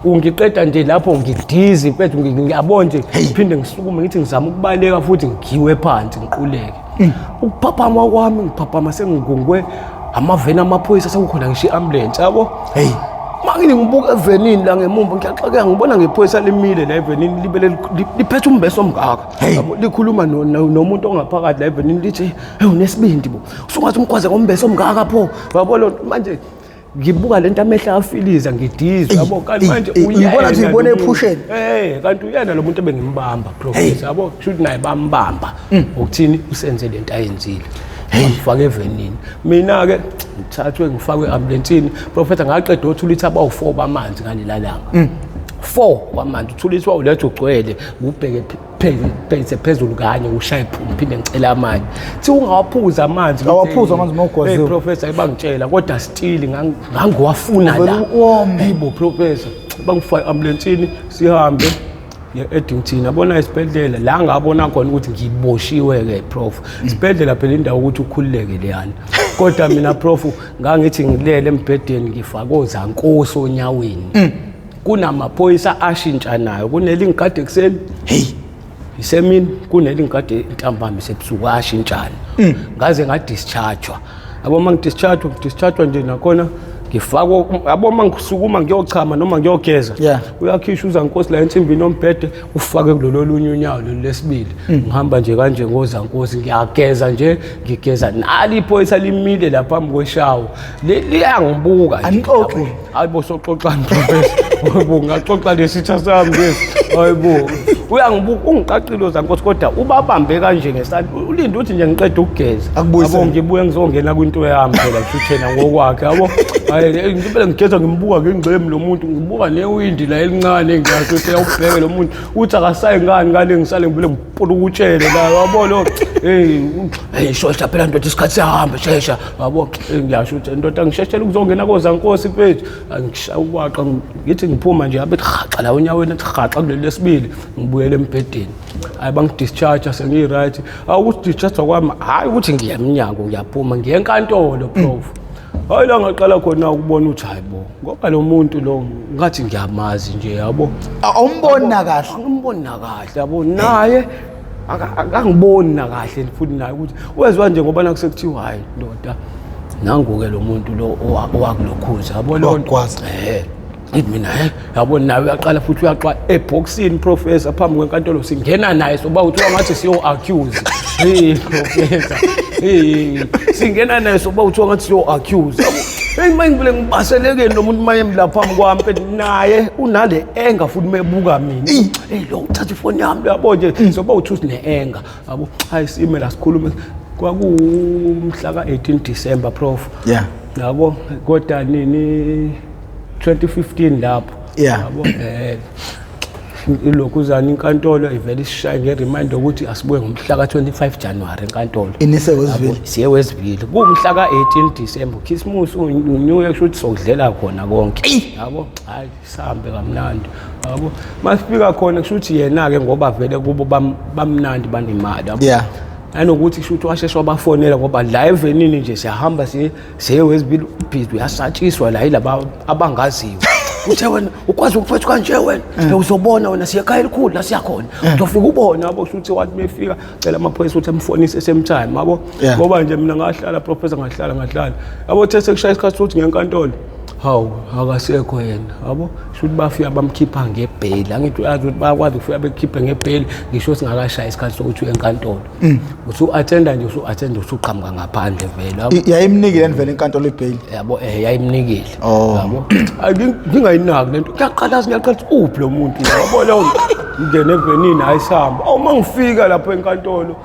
ungiqeda nje lapho ngidizi mfethu, ngiyabona nje ngiphinde ngisukume ngithi ngizama ukubaleka futhi ngiwe phansi ngiquleke. Ukuphaphama kwami ngiphaphama sengigungwe amaveni amaphoyisa, sekukhona ngisho i-ambulance, yabo. Hey. Mangini ngibuka evenini la ngemumva ngiyaxakeka, ngibona ngephoyisa limile la evenini libele liphethe umbese omngaka. Hey. Yabo, likhuluma nomuntu ongaphakathi la evenini lithi hey unesibindi bo, usungathi umgwaze ngombese omngaka pho, yabo manje ngibuka lento amehlo afiliza ngidizwe, yabo, kanti manje uyibona ukuthi uyena uyibona lo muntu. ephusheni. Kanti uyena lo muntu ebengimbamba professor, yabo, kusho naye bambamba ukuthini usenze lento ayenzile, bamfaka evenini. Mina ke ngithathwe ngifakwe ambulensini professor, ngaqeda othulitha abawu4 bamanzi ngalela langa, 4 kwamanzi uthulitha uletha ugcwele ubheke pheze phezulu kanye ushaye ngiphinde ngicela amanye, thi ungawaphuza amanzi. Awaphuza amanzi uma ugwaziwe. Hey professor, ibangitshela kodwa still ngangiwafuna Uvele la. uwome. Yibo professor, bangifaka ambulensini sihambe. Nge-Addington yabona isibhedlela la ngabona khona ukuthi ngiboshiwe-ke prof. Isibhedlela phela indawo ukuthi ukhululeke leyana, kodwa mina prof ngangithi ngilele embhedeni ngifake ozankosi onyaweni, kunamaphoyisa ashintshanayo, kunelingikade ekuseni, Hey. Isemini, kunelingikade ntambama, isebusuku, ashintshana. Ngaze ngadischargewa, yabo. Uma ngidischargewa, ngidischargewa nje nakhona ngifakwa, yabo, uma ngisukuma ngiyochama noma ngiyogeza, uyakhishwa uzankosi la ensimbini yombhede, ufake kulolo olunye unyawo lolu lesibili. Ngihamba nje kanje ngozankosi, ngiyageza nje, ngigeza, nali iphoyisa limile la phambi kweshawa. Liyangibuka nje. Anixoxi? Yabo. Hayi bo, soxoxani professor? Hayi bo, ngaxoxa lesitha sami lesi. Hayi bo, uyangibuka, ungiqaqile ozankosi, kodwa ubabambe kanje ngesandla, ulinde ukuthi nje ngiqede ukugeza. Akubuyisele. Yabo, ngibuye ngizongena kwinto yami phela, kusho yena ngokwakhe, yabo. Hayi, ngibele ngigeza, ngimbuka ngengcemi lo muntu, ngibuka newindi la elincane, ngiyasho ukuthi uyawubheke lo muntu uthi akasayi ngani ngale, ngisale ngibele ngipulukutshele la, yabo lo. Hey hey, shosha phela ndoda, isikhathi siyahamba, shesha, yabo. Ngiyasho ukuthi ndoda ngisheshela ukuzongena kozankosi mfethu, angishaya ukwaqa, ngithi ngiphuma nje, abethi haxa la onyaweni, athi haxa kuleli lesibili, ngibuyele embhedeni. Hayi, bangidischarge, sengiyi-right. Awukuthi discharge kwami, hhayi ukuthi ngiya emnyango, ngiyaphuma ngiye enkantolo prof. Hayi, la ngaqala khona ukubona ukuthi hayi bo, ngoba lo muntu lo ngathi ngiyamazi nje, yabo. Awumboni nakahle? Angimboni nakahle, yabo, naye akangiboni nakahle futhi naye ukuthi wezwa nje, ngoba nakusekuthiwa hayi ndoda, nangu-ke lo muntu lo owakulokhuza, yabo lo nto. Owakugwaza. Ngithi mina he, yabo, naye uyaqala futhi uyaxwa ebhokisini professor, phambi kwenkantolo, singena naye soba uthiwa ngathi siyo-accuse. Hey professor, hey, singena naye soba uthiwa ngathi siyo-accuse, yabo. Hey, uma ngivele ngibaselekeni lo muntu maye la phambi kwami mfethu, naye unale enga futhi mebuka mina, hey lo uthatha ifoni yami, yabo nje, soba uthi usine-enga, yabo. Hayi, sime la sikhulume, kwakuwumhla ka-18 December prof. Yabo, kodwa nini, 2015 lapho. Yabo, ilokhuzana inkantolo ivele isishaye nge-reminder ukuthi asibuye ngomhla ka-25 January enkantolo. Inise Westville. Yabo, siye Westville kuwumhla ka-18 December, Christmas, New Year, kusho ukuthi sokudlela khona konke, yabo. Hayi, sihambe kamnandi, yabo. Masifika khona, kusho ukuthi yena-ke ngoba vele kubo bamnandi, banemali, yabo. Nanokuthi kusho ukuthi washeshe wabafonela, ngoba la evenini nje siyahamba siye Westville, ubhizi uyasatshiswa la yilaba abangaziwa. Uthe wena ukwazi ukuphetha kanje wena, uzobona wena, siye ekhaya elikhulu la siyakhona, uzofika ubona, yabo. Kusho ukuthi wathi mefika cela amaphoyisa ukuthi amfonise same time, yabo. Ngoba nje mina ngahlala professor, ngahlala ngahlala, yabo, the sekushaya isikhathi sokuthi ngenkantolo, hawu, akasekho yena, yabo. Kusho ukuthi bafika bamkhipha ngebheyili. Angithi uyazi ukuthi bayakwazi ukufika bekhiphe ngebheyili ngisho singakashayi isikhathi sokuthi uye enkantolo, usu-attenda nje, usu-attenda, usuqhamuka ngaphandle vele, yabo. Yayimnikile yini vele inkantolo ibheyili? Yabo, yayimnikile. Oh. Yabo. Hayi, ngingayinaki lento, ngiyaqalaza, ngiyaqala ukuthi uphi lo muntu, yabo lo. Ngingene evenini, hayi, sihamba. Awu, uma ngifika lapho enkantolo,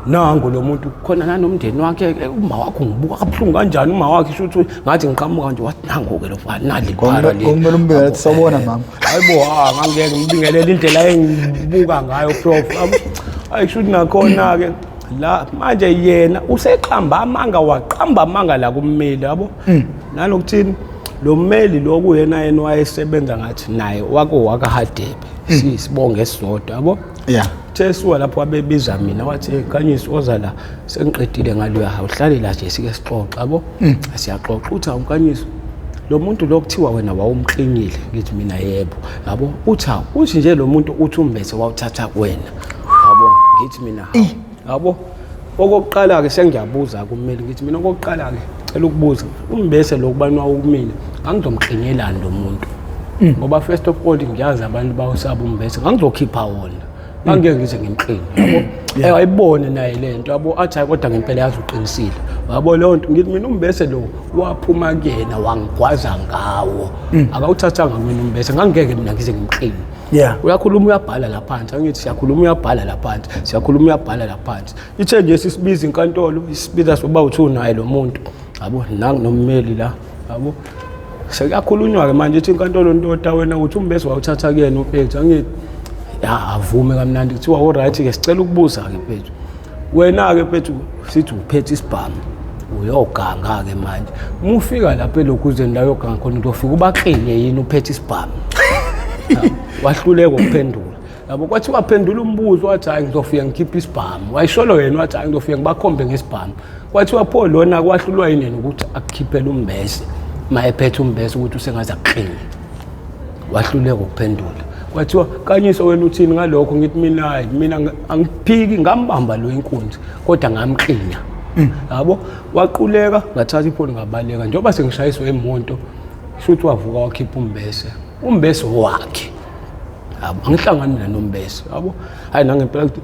nangu lo muntu khona nanomndeni wakhe. Uma wakho ngibuka kabuhlungu kanjani, uma wakhe, sho ukuthi ngathi ngiqhamuka nje, wathi nangu-ke lo mfana, nali phara leli. Kumele umbingelele Yabo, uthi, "Sawubona, mama." Hayi bo, ha, ngangeke ngibingelele indlela engibuka ngayo prof. Yabo. Hayi, kusho ukuthi nakhona-ke la manje yena useqamba amanga, waqamba amanga la kummeli, yabo. Nanokuthini, lo mmeli lo kuyena yena wayesebenza ngathi naye wako wakaHadebe, sisibonge esisodwa, yabo. Uthe lapho wabebiza mina, wathi, "Hey Khanyisi, woza la, sengiqedile ngaloya, uhlale la nje sike sixoxe," yabo. Siyaxoxa, uthi, "Hawu Khanyisi, lo muntu lo kuthiwa wena wawumklinyile." Ngithi mina, "Yebo," yabo. Uthi, "Hawu, uthi nje lo muntu uthi umbethe wawuthatha kuwena," yabo. Ngithi mina, "Hawu," yabo. Okokuqala-ke sengiyabuza kummeli, ngithi mina, okokuqala-ke cela ukubuza, umbese lo kubani wawukumina, ngangizomklinyelani lo muntu? Ngoba first of all ngiyazi abantu bawusaba umbese, ngangizokhipha wona, ngangeke ngize ngimklinye, yabo. Ayibone naye le nto, yabo, athi hayi kodwa ngempela yazi uqinisile, yabo leyo nto. Ngithi mina umbese lo waphuma kuyena, wangigwaza ngawo, akawuthathanga mina umbese, ngangeke mina ngize ngimklinye. Uyakhuluma, uyabhala la phansi, angithi siyakhuluma, uyabhala la phansi, siyakhuluma, uyabhala la phansi. Ithe nje sisibiza inkantolo, isibiza soba uthi unaye lo muntu, yabo, nangu nommeli la, yabo. Sekuyakhulunywa-ke manje, ithi inkantolo, ndoda wena uthi umbese wawuthatha kuyena mfethu, angithi? Ya, avume kamnandi. Kuthiwa alright-ke, sicela ukubuza-ke mfethu, wena-ke mfethu sithi uphethe isibhamu, uyoganga-ke manje, uma ufika lapho elokhuzeni la uyoganga khona, uzofika ubaklinye yini uphethe isibhamu? Wahluleka ukuphendula. Yabo, kwathiwa phendula umbuzo, wathi hayi ngizofika ngikhiphe isibhamu. Wayisholo yena, wathi hayi ngizofika ngibakhombe ngesibhamu. Kwathiwa pho lona kwahlulwa yini yena ukuthi akukhiphele umbese, uma ephethe umbese ukuthi usengaze akuklinye. Wahluleka ukuphendula. Kwathiwa Nkanyiso wena uthini ngalokho? Ngithi mina hayi, mina angiphiki, ngambamba lo inkunzi kodwa ngamklinya. Yabo, waquleka, ngathatha ifoni ngabaleka. Njengoba sengishayiswe imoto, shuthi wavuka wakhipha umbese, umbese wakhe. Yabo, angihlangani mina nombese. Yabo, hayi nangempela ukuthi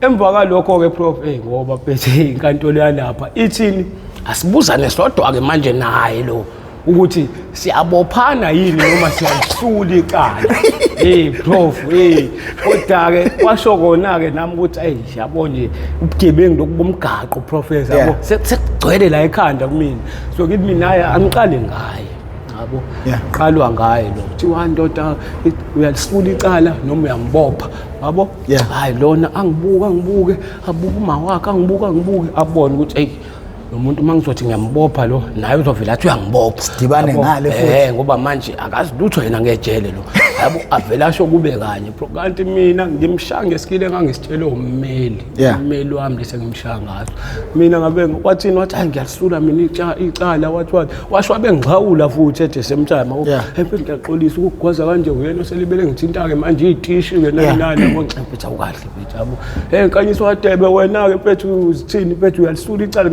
emva kwalokho-ke prof, eyi ngoba phethe inkantolo yalapha ithini, asibuzane sodwa-ke manje naye lo ukuthi siyabophana yini noma siyalisula icala. Hey prof, hey kodwa-ke kwasho kona-ke nami ukuthi eyi yabo nje ubugebengu lokhu bomgaqo professor, yabo sekugcwele la ekhanda kumina. So kithi mina hayi angiqale ngaye, yabo, qalwa ngaye lo kuthiwa ndoda uyalisula icala noma uyambopha, yabo. Hayi lona angibuke, angibuke, abuke uma wakhe, angibuke, angibuke, abone ukuthi eyi lo muntu uma ngizothi ngiyambopha lo naye uzovela athi uyangibopha. Sidibane ngale futhi. Ngoba manje akazi lutho yena ngejele lo. Yabo, avela asho kube kanye. Kanti mina ngimshaya ngesikile engangisitshelwe ummeli. Ummeli wami lese ngimshaya ngaso. Mina ngabe wathini, wathi hayi ngiyalisula mina icala, wathi wathi washo abengixhawula futhi ethi semtshaya mako. Hey mfethu ngiyaxolisa ukugwaza kanje, uyena oselibele ngithinta-ke manje iy'tishi-ke nani nani, yabo, mfethu awukahle mfethu, yabo. Hey Nkanyiso Hadebe wena-ke mfethu uzithini mfethu, uyalisula icala?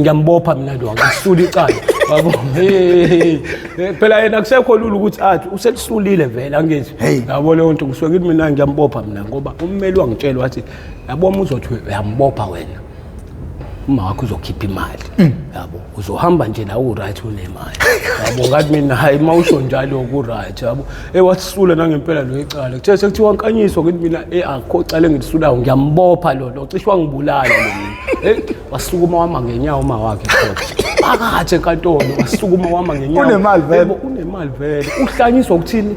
Ngiyambopha mina lo, ngiyalisula icala, yabo. Hey phela yena kusekho lula ukuthi athi uselisulile vele, angithi yabo leyo nto. Ngisuke kithi mina ngiyambopha mina ngoba ummeli wangitshela wathi yabo uma uzothi uyambopha wena uma wakho uzokhipha imali, yabo, uzohamba nje la u-right unemali, yabo. Ngathi mina hayi uma usho njalo ku-right, yabo. Wasisula nangempela lo icala. Kuthe sekuthiwa Nkanyiso, ngithi mina akukho cala engilisulayo, ngiyambopha lo lo cishe wangibulala lo mina. Wasukuma wama ngenyawo uma wakhe phakathi enkantolo, wasukuma wama ngenyawo. Unemali vele. Yebo, unemali vele. Uhlanyiswa ukuthini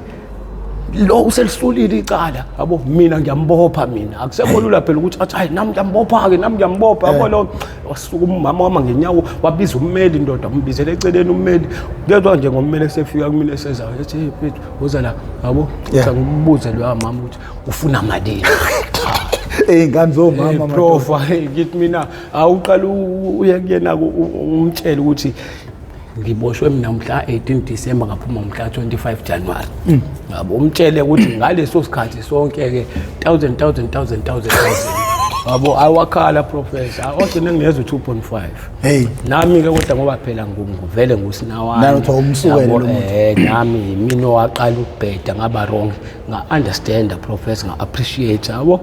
lo uselisulile icala, yabo, mina ngiyambopha mina. Akusekho lula phela ukuthi athi hayi nami ngiyambopha-ke, nami ngiyambopha, yabo. Lo wasuka umama wama ngenyawo, wabiza ummeli ndoda, wambizela eceleni ummeli. Kuyezwa nje ngommeli esefika kumina esezayo, ethi hey mfethu woza la, yabo, uthi angikubuze loya mama ukuthi ufuna malini. Ey'ngane zomama. Prof, hey ngithi mina awuqala uye kuyena umtshele ukuthi ngiboshwe mina mhla 18 December, ngaphuma mhla 25 January. Yabo, umtshele ukuthi ngaleso sikhathi sonke ke 1000 1000 1000 1000 1000, yabo. Awakhala professor, wagcina nginikeza u2.5. Hey. Nami ke kodwa ngoba phela nguvele ngusinawani. Nani uthi awumsukele lo muntu. Nami yimina owaqala ukubheda, ngaba wrong, nga understand professor, nga appreciate, yabo.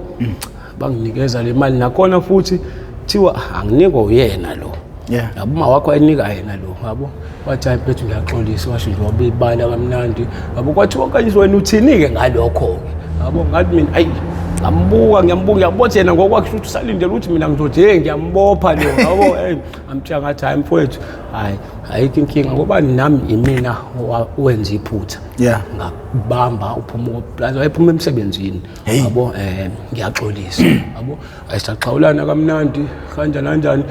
Banginikeza le mali nakhona futhi thiwa anginikwa uyena lo. Yabo, uma wakho ayinika yena lo, yabo. Wathi hayi mfethu ngiyaxolisa, washo nje wabibala kamnandi, yabo. Kwathiwa Nkanyiso wena uthini-ke ngalokho-ke, yabo. Ngathi mina ayi ngambuka, ngiyambuka, ngiyabona yena ngokwakhe ukuthi usalindele ukuthi mina ngizothi hey ngiyambopha lo, yabo. Hey amtshela ngathi hayi mfowethu, hayi ayikho inkinga ngoba nami imina owenza iphutha. Ngakubamba uphuma koplaza, wayephuma emsebenzini, yabo, ngiyaxolisa, yabo. Ayisaqhawulana kamnandi kanjani kanjani.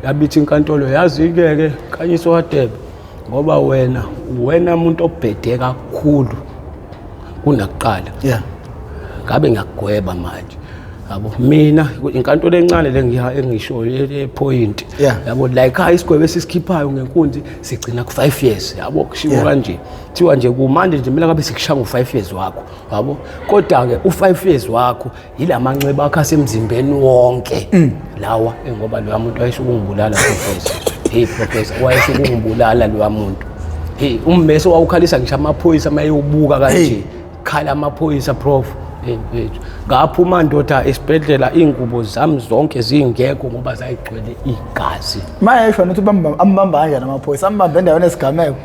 Yabithi inkantolo yazi-ke ke Nkanyiso Hadebe, ngoba wena umuntu obhede kakhulu kunakuqala, ngabe ngiyakugweba manje, yabo. Mina inkantolo encane le engishoyo ePoint, yabo, like hayi isigwebo esisikhiphayo ngenkunzi sigcina ku-5 years, yabo, kushiwo kanje, kuthiwa nje kumanje nje kumele ngabe sikushaya ngo-5 years wakho, yabo. Kodwa-ke u-5 years wakho yila manxeba akho asemzimbeni wonke lawa, ngoba loya muntu wayesho ukungibulala professor. Hey professor, wayesho ukungibulala loya muntu. Hey, ummese wawukhalisa ngisho amaphoyisa uma eyobuka kanje, khala amaphoyisa prof. Hey mfethu, ngaphuma ndoda esibhedlela iy'ngubo zami zonke zingekho ngoba zayigcwele igazi. Mayesho nokuthi ambamba kanjani amaphoyisa, ambambe endaweni esigameko?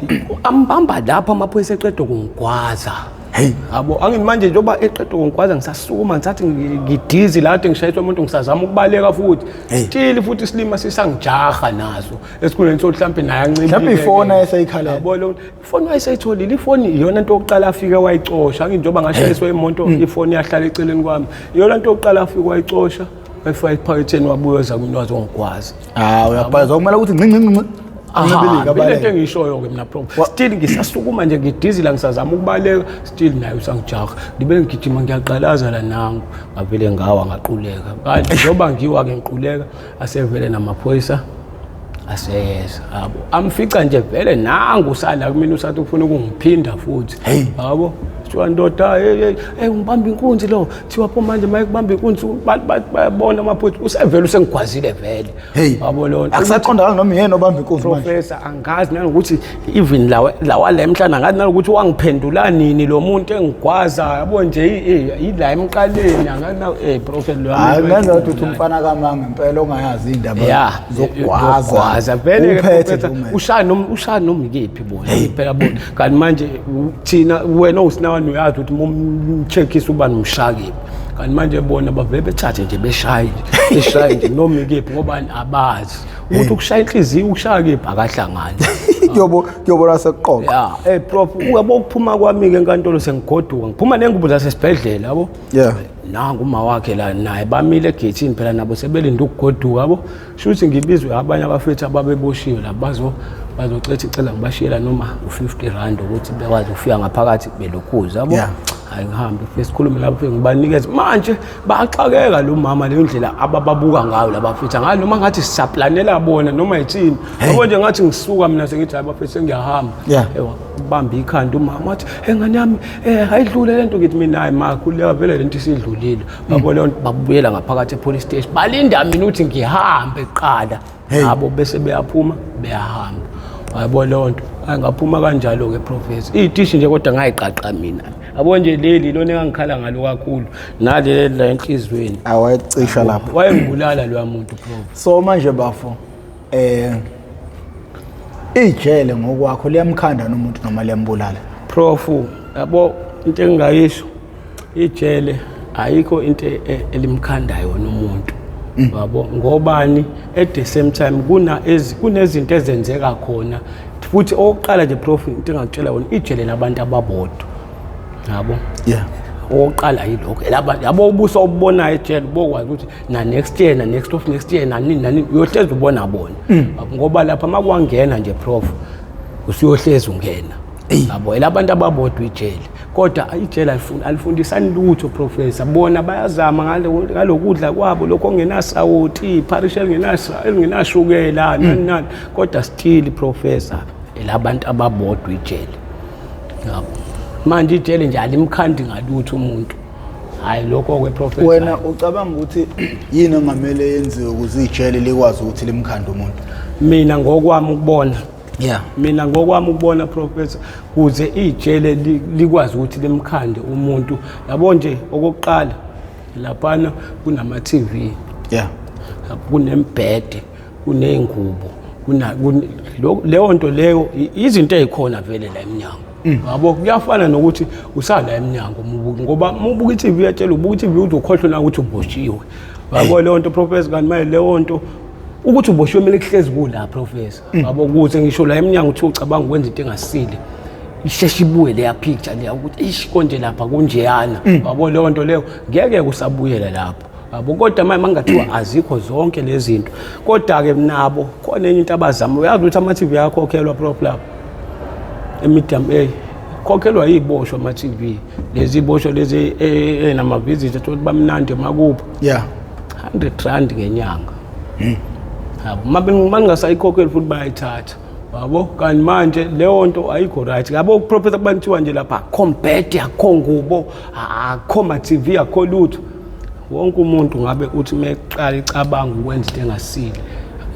Ambamba lapho amaphoyisa eqeda ukungigwaza. Hey. Yabo, angithi manje njengoba eqeda ukungigwaza ngisasukuma, ngisathi ngidizi la kade ngishayiswa umuntu, ngisazama ukubaleka futhi. Still futhi isilima sisangijaha naso esikhundleni sokuthi mhlampe naye anciphe. Mhlawumbe ifoni ayeseyikhalela. Yabo, lo ifoni wayeseyitholile, ifoni iyona nto yokuqala afike wayicosha. Angithi njengoba ngashayiswa imoto, ifoni yahlala eceleni kwami, iyona nto yokuqala afike wayicosha, wayifaka ephaketheni, wabuya weza kumina wazongigwaza. Ah, uyabhaza kumele ukuthi ncinci ncinci. Ancibilike Ahambe. Ile nto abaleke. engishoyo-ke mina prof, still ngisasukuma nje, ngidizila, ngisazama ukubaleka, still naye usangijaha. Ngibe ngigijima, ngiyaqalaza la, nangu ngavele ngawa, ngaquleka. Kanti njengoba ngiwa-ke ngiquleka, asevele namaphoyisa aseyeza, yabo, amfica nje vele nangu usala kumina, usathi ufuna ukungiphinda futhi. Hey. Yabo, kuthiwa ndoda, hey, hey, hey, ngibamba inkunzi lo. Kuthiwa pho manje maye kubamba inkunzi, bayabona amaphoyisa, usevele usengigwazile vele. Hey. Yabo leyo nto. Akusaqondakala noma yena obamba inkunzi manje. Professor, angazi nanokuthi even lawa la emhlana, angazi nanokuthi wangiphendula nini lo muntu engigwaza, yabo nje, yila emqaleni, angazi na prophet lo. Hayi, kungenzeka ukuthi uthi umfana kamanga impela ongayazi indaba zokugwaza. Zokugwaza vele ke. Uphethe Professor, nje umele. Ushaya noma ikephi bona phela bona. Kanti manje thina, wena owusinawani, uyazi ukuthi mumcheckisa uba nomshaya kephi. Kanti manje bona bavele bethathe nje, beshaye nje, beshaye nje noma ikephi, ngoba abazi ukuthi ukushaya inhliziyo, ukushaya kephi, akahlangani. Kuyobona sekuqoqa. Ya, prof, uyabo, ukuphuma kwami-ke enkantolo, sengigoduka, ngiphuma nengubo zasesibhedlela, yabo. Nangu uma wakhe la naye, bamile egeyithini phela nabo, sebelinde ukugoduka, yabo. Shuthi ngibizwe abanye abafethu ababeboshiwe la, bazocetha icela ngibashiyela noma u-R50 ukuthi bekwazi ukufika ngaphakathi belokhuza, yabo. Hayi, ngihambe fike sikhulume lapho, fike ngibanikeze. Manje baxakeka lo mama, leyo ndlela abababuka ngayo laba fethu, angazi noma ngathi sisaplanela bona noma yithini, yabo nje. Ngathi ngisuka mina, sengithi hayi bafethu, sengiyahamba. Ewa, ubamba ikhanda umama, wathi, "Hey ngane yami, ayidlule lento." Ngithi mina, "Hayi ma, khululeka, vele lento isidlulile." Yabo leyo nto. Babuyela ngaphakathi e-police station, balinda mina ukuthi ngihambe kuqala. Hey. Abo bese beyaphuma, beyahamba, yabo leyo nto. Hayi, ngaphuma kanjalo-ke professor, iy'tishi nje kodwa ngayiqaqa mina, yabo nje. Leli lona engangikhala ngalo kakhulu, naleli la enhliziyweni. Awayecisha lapho. Wayengibulala loya muntu, prof. So manje bafo, ijele ngokwakho liyamkhanda nomuntu noma liyambulala? Prof, yabo, into engingayisho, ijele ayikho into elimkhandayo wona umuntu, yabo, ngobani, at the same time kunezinto ezenzeka khona futhi. Okokuqala nje prof, into engakutshela yona, ijele labantu ababodwa, yabo. Okokuqala yilokho, elabantu, yabo. Ubuso obubonayo ejele ubokwazi ukuthi na next year, na next of next year, nanini nanini, uyohlezi ubona bona, ngoba lapha makwangena nje prof, usuyohlezi ungena, yabo. Elabantu ababodwa ijele, kodwa ijele alifundisani lutho professor. Bona bayazama ngalokudla kwabo lokho ongenasawoti, ipharishi elingenashukela, nani nani, kodwa still professor, elabantu ababodwa ijele, yabo. Manje ijele nje alimkhandi ngalutho umuntu, hayi, lokho-ke professor. Wena ucabanga ukuthi yini engamele yenziwe ukuze ijele likwazi ukuthi limkhande umuntu? Mina ngokwami ukubona, mina ngokwami ukubona professor, kuze ijele likwazi ukuthi limkhande umuntu, yabo nje, okokuqala laphana kunama-TV, kunembhede, kuney'ngubo, leyo nto leyo, izinto ey'khona vele la emnyango, yabo. Kuyafana nokuthi usala emnyango umubuki, ngoba uma ubuka i-TV, uyatshela, ubuka i-TV uze ukhohlwe na ukuthi uboshiwe, yabo leyo nto professor. Kanti manje leyo nto ukuthi uboshiwe kumele kuhlezi kula professor, yabo, ukuze ngisho la emnyango uthi ucabanga ukwenza into engasile, isheshe ibuye leya picture leya ukuthi ish, konje lapha kunjeyana, yabo. Leyo nto leyo ngeke kusabuyela lapho, yabo. Kodwa manje mangathiwa azikho zonke lezi zinto, kodwa-ke nabo khona enye into abazama. Uyazi ukuthi ama-TV ayakhokhelwa prof lapho e-Medium A? Khokhelwa iy'boshwa ama-TV lezi, iy'boshwa lezi ey'nama-visit, athola bamnandi emakuphi. R100 ngenyanga, yabo. Uma ningasayikhokheli futhi bayayithatha, yabo. Kanti manje leyo nto ayikho right, yabo professor. Kubanithiwa nje lapha akukho mbhede, akukho ngubo, akukho ma-TV, akukho lutho. Wonke umuntu ngabe uthi uma eqala icabanga ukwenza into engasile,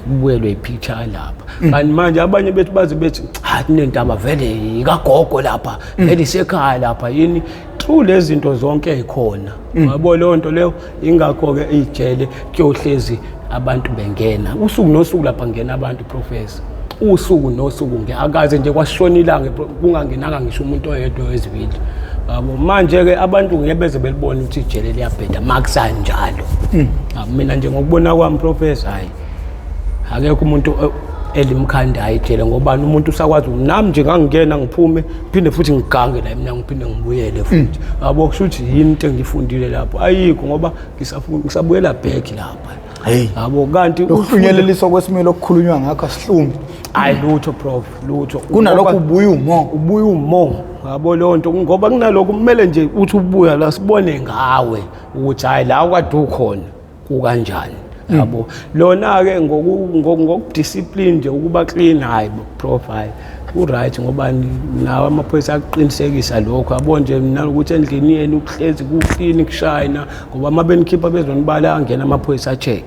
kubuyelwe i-picture lapha. Kanti manje abanye bethu baze bethi cha, kunentaba vele ikagogo lapha, vele isekhaya lapha, yini, true lezi zinto zonke ey'khona, yabo leyo nto leyo. Ingakho-ke ijele kuyohlezi abantu bengena usuku nosuku lapha, ngena abantu professor, usuku nosuku nge akaze nje kwashona ilanga kungangenanga ngisho umuntu oyedwa wezibili, yabo. Manje-ke abantu ngeke beze belibone ukuthi ijele liyabheda makusanjalo. Mina nje ngokubona kwami professor, hhayi, akekho umuntu elimkhandayo ijele, ngobani, umuntu usakwazi. Nami nje ngangingena, ngiphume, phinde futhi ngigange la emnyango, ngiphinde ngibuyele futhi, yabo. Kusho ukuthi yini into engiyifundile lapho? Ayikho, ngoba ngisabuyela back lapha. Hey. Yabo, kanti Ukuhlunyeleliswa kwesimilo okukhulunywa ngakho asihlumi. Hayi, lutho, prof, lutho. Kunalokho ubuya umo. Ubuya umo, yabo leyo nto, ngoba kunalokho kumele nje uthi ubuya la sibone ngawe ukuthi hayi, la kade ukhona kukanjani, yabo. Lona-ke ngokudiscipline nje, ukuba clean, hayi prof, hayi, ku-right, ngoba nawo amaphoyisa akuqinisekisa lokho, yabo nje, nalokuthi endlini yenu kuhlezi ku-clean, kushayina, ngoba uma benikhipha bezonibala, angena amaphoyisa a-check.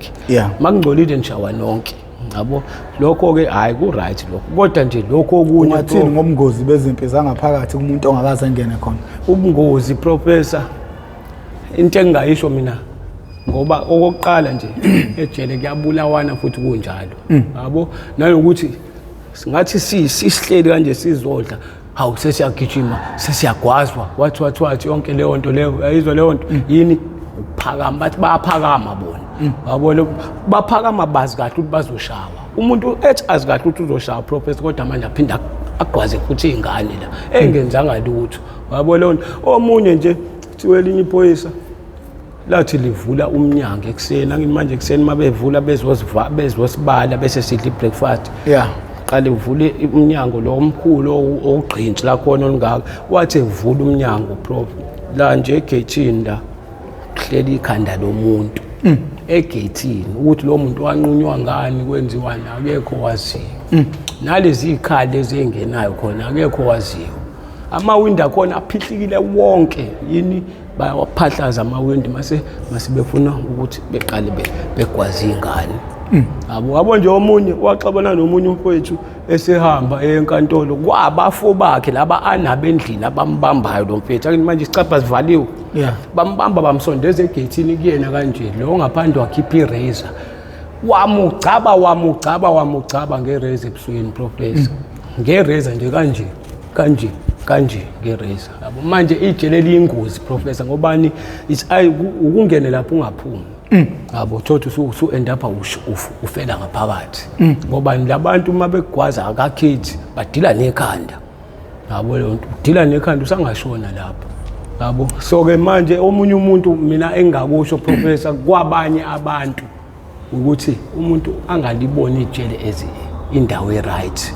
Uma kungcolile nishawa nonke, yabo. Lokho-ke hhayi, ku-right lokho, kodwa nje lokho okunye Ungathini prof, ngobungozi bezimpi zangaphakathi kumuntu ongakaze engene khona? Ubungozi, professor, into engingayisho mina, ngoba okokuqala nje ejele kuyabulawana futhi kunjalo, yabo, nanokuthi singathi sihleli kanje sizodla, hawu, sesiyagijima, sesiyagwazwa, wathi wathi wathi, yonke leyo nto leyo, ayizwa leyo nto yini, ukuphakama, bathi bayaphakama bona, yabona, baphakama bazi kahle ukuthi bazoshawa. Umuntu ethi azi kahle ukuthi uzoshawa, professor, kodwa manje aphinda agwaze futhi iy'ngane la engenzanga lutho, yabo leyo nto. Omunye nje kuthiwa elinye iphoyisa lathi livula umnyango ekuseni, angithi manje ekuseni uma bevula bezosibala bese sidla i-breakfast, qale uvule umnyango lo omkhulu owugqintshi lakhona olungaka. Wathi evula umnyango, prof, la nje egeyithini la kuhleli ikhanda lomuntu egeyithini. Ukuthi lo muntu wanqunywa ngani, kwenziwani, akekho waziyo. Nalezi iy'khali lezi ey'ngenayo khona, akekho waziyo. Amawindi akhona aphihlikile wonke, yini, bayawaphahlaza amawindi mase befuna ukuthi beqale begwaze iy'ngane, yabo. Yabo nje, omunye waxabana nomunye umfowethu esehamba enkantolo, kwabafo bakhe laba anabo endlini abambambayo lo mfethu. Akithi manje isicabha sivaliwe, bambamba, bamsondeza egeyithini kuyena kanje. Lo ngaphandle wakhipha i-razor, wamugcaba, wamugcaba, wamugcaba nge-razor ebusweni, professor, nge-razor nje, kanje kanje kanje nge-razor, yabo. Manje ijele liyingozi, professor, ngobani? It's ukungene lapho ungaphumi, yabo, thothi usu-end up ufela ngaphakathi, ngoba labantu uma begwaza akakhethi, badila nekhanda, yabo leyo nto, udila nekhanda, usangashona lapho, yabo. So-ke manje omunye umuntu, mina engingakusho, professor, kwabanye abantu ukuthi umuntu angaliboni ijele as indawo e-right.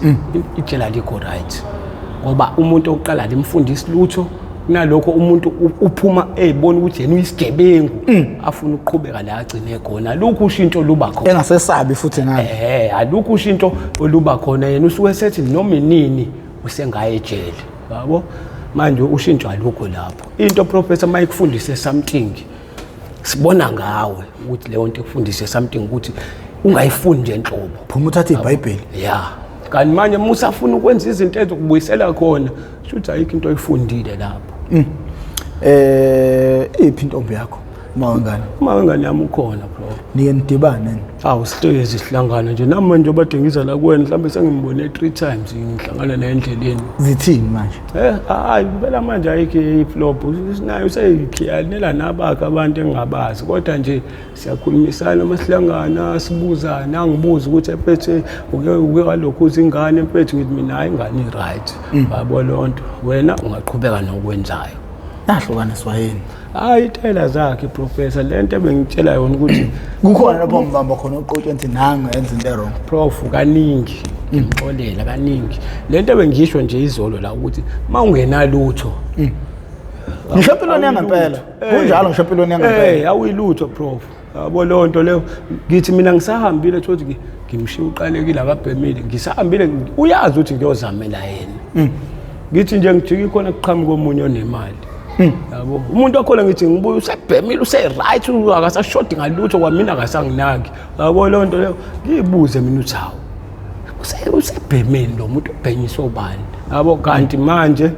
Ijele alikho right, ngoba umuntu oqala limfundisi lutho. Kunalokho umuntu uphuma eyibona ukuthi yena uyisigebengu, afuna ukuqhubeka la agcine khona. Alukho ushintsho luba khona. Engasesabi futhi ngalo. Alukho ushintsho oluba khona. Yena usuke sethi noma inini usengaye ejele, yabo. Manje ushintsho alukho lapho. Into, professor, mayikufundise something, sibona ngawe ukuthi leyo nto ikufundise something, ukuthi ungayifundi nje nhlobo. Phuma uthathe iBhayibheli. Ya, kanti manje uma usafuna ukwenza izinto ezokubuyisela khona, shuthi ayikho into oyifundile lapho. Iphi intombi yakho, uma wengane? Uma wengane yami ukhona, bro. Nike nidibane? Awu, sihlezi sihlangana nje. Nami manje obade ngiza la kuwena, mhlawumbe sengimbone 3 times, ngihlangana naye endleleni. Zithini manje? Hayi phela manje ayikho i-flop sinayo, useyikhiyanela nabakhe abantu engingabazi, kodwa nje siyakhulumisana uma sihlangana, sibuzana, angibuze ukuthi ephethe uke walokhuza ingane mfethu, ngithi mina hayi, ingane i-right, yabo leyo nto, wena ungaqhubeka nokwenzayo. Nahlukaniswa yini? Hayi, itayela zakhe, professor, le nto ebengitshela yona ukuthi Kukhona lapho ngibamba khona uqotshwe ngithi nangu enza into wrong? Prof, kaningi ngixolela, kaningi le nto ebengisho nje izolo la ukuthi uma ungenalutho Ngisho empilweni yangempela kunjalo, ngisho empilweni yangempela. Awuyilutho, prof, yabo leyo nto leyo. Ngithi mina ngisahambile, thothi ngimshiya uqalekile, akabhemile, ngisahambile, uyazi ukuthi ngiyozamela yena. Ngithi nje ngijike ikhona, kuqhamuka omunye onemali, yabo. Umuntu wakhona, ngithi ngibuye, usebhemile, use-right, akasashodi ngalutho, kwamina akasanginaki, yabo leyo nto leyo. Ngiyibuze mina ukuthi hawu, usebhemeni lo muntu, ubhenyiswe ubani, yabo? Kanti manje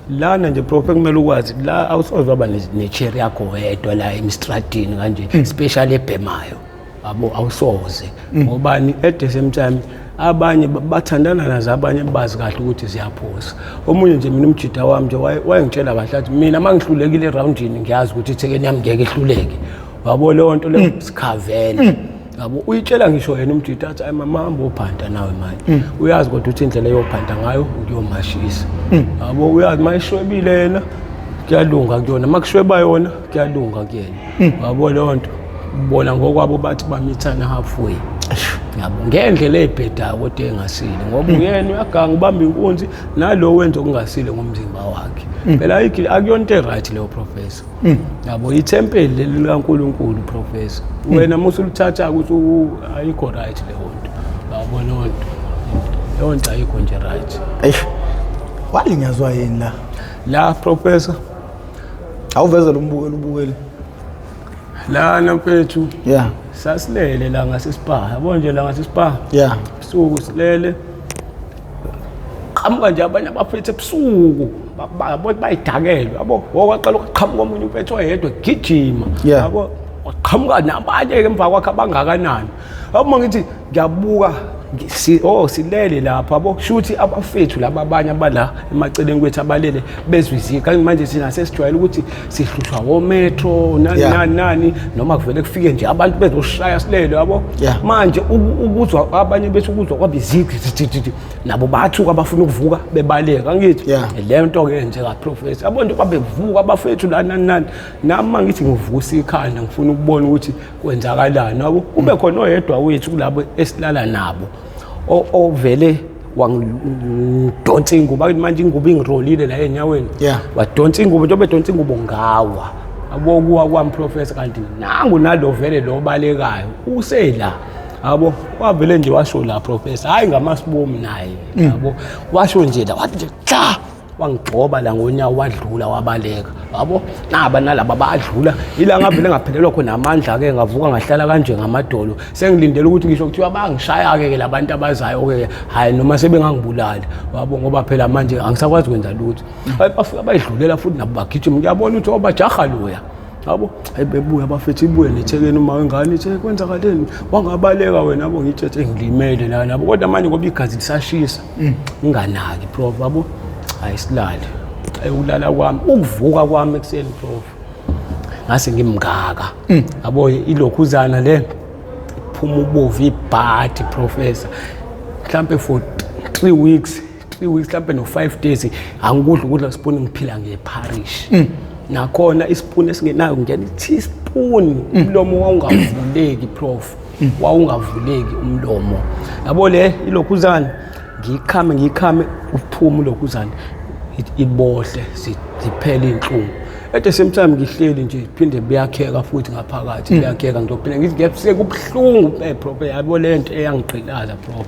lana nje, prof, kumele ukwazi la awusoze waba ne-cherry yakho wedwa la emstradini kanje, especially ebhemayo, yabo, awusoze. Ngobani? At the same time abanye bathandana nazo, abanye bazi kahle ukuthi ziyaphosa. Omunye nje mina umjida wami nje wayengitshela kahle, athi mina uma ngihlulekile erawundini, ngiyazi ukuthi ithekeni yami ngeke ihluleke, wabo leyo nto leyo, sikhavele, yabo. Uyitshela ngisho yena umjida, athi ayi mama, hamba uphanta nawe manje, uyazi kodwa ukuthi indlela eyophanta ngayo ukuyomashisa, yabo. Uyazi uma ishwebile yena kuyalunga kuyona, uma kushweba yona kuyalunga kuyena, yabo leyo nto. Bona ngokwabo bathi bamithana halfway. Yabo, ngendlela ebhedayo kodwa engasile, ngoba uyena uyaganga ubamba inkunzi nalo wenza okungasile ngomzimba wakhe. Phela akuyona into e-right leyo, professor. Yabo, ithempeli leli likaNkulunkulu, professor. Wena uma usulithatha ukuthi ayikho right leyo nto. Yabo, leyo nto, leyo nto ayikho nje right. Eish, walinyazwa yini la? La, professor. Awuvezele umbukeli, ubukele. Lana mfethu, sasilele la ngasespa, yabo nje la ngasespa. Ebusuku silele, qhamuka nje abanye abafethu ebusuku, yabo, bayidakelwe, yabo. Wokwaqala ukuqhamuka omunye umfethu oyedwa gijima, yabo, waqhamuka nabanye-ke emva kwakhe abangakanani, yabo. Uma ngithi ngiyabuka, oh, silele lapha, yabo, shuthi abafethu laba abanye abala emaceleni kwethu abalele bezwe izika. Manje thina sesijwayele ukuthi sihlushwa wo-metro nani, nani nani, noma kuvele kufike nje abantu bezoshaya silele, yabo. Manje ukuzwa abanye bethu, ukuzwa kwaba izigi, nabo bathuka, abafuna ukuvuka bebaleka, angithi? Le nto ke yenzeka, professor, yabo nje babevuka abafethu la, nani nani. Nami uma ngithi ngivusa ikhanda ngifuna ukubona ukuthi kwenzakalani, yabo, kube khona oyedwa wethu kulabo esilala nabo ovele wangidonsa ingubo. Akithi manje ingubo ingirolile la enyaweni. Wadonsa ingubo, njengoba edonsa ingubo ngawa, yabo. Kuwa kwami, professor, kanti nangu nalo vele lo balekayo usela, yabo. Wavele nje washo la, professor, hayi ngamasibomu naye, yabo, washo nje la, wathi nje cha, wangigxoba la ngonyawo, wadlula, wabaleka, yabo. Naba nalaba badlula, ila ngavele ngaphelelwa khona amandla-ke, ngavuka ngahlala kanje ngamadolo, sengilindele ukuthi ngisho kuthiwa bangishaya-ke ke labantu abazayo-ke, hhayi, noma sebengangibulali, wabo, ngoba phela manje angisakwazi kwenza lutho. Hayi, bafika bayidlulela futhi nabo bagijima, ngiyabona ukuthi obajaha loya, yabo. Hayi, bebuya abafethu, ibuye nethekeni uma wengane, ithi, "Hey, kwenzakaleni? Wangabaleka wena?" Yabo, ngithi ethi ngilimele la nabo, kodwa manje ngoba igazi lisashisa nginganaki, prof, yabo. Hayi, silale. Hayi, ukulala kwami, ukuvuka kwami ekuseni, prof, ngase ngimngaka, yabo, ilokhuzana le phuma ubovu, ibhadi, professor, mhlampe for 3 weeks, 3 weeks mhlampe no 5 days angikudla ukudla spoon, ngiphila ngeporridge. Nakhona ispoon esingenayo, ngena i-teaspoon, umlomo wawungavuleki, prof, wawungavuleki umlomo, yabo. Le ilokhuzana ngiyikhame, ngiyikhame, uphuma ulokhuzana, ibohle, ziphele iy'nhlungu. At the same time ngihleli nje, phinde buyakheka futhi ngaphakathi, buyakheka, ngizophinda ngithi ngiyafike kubuhlungu, prof, yabo. Le nto eyangigqilaza, prof,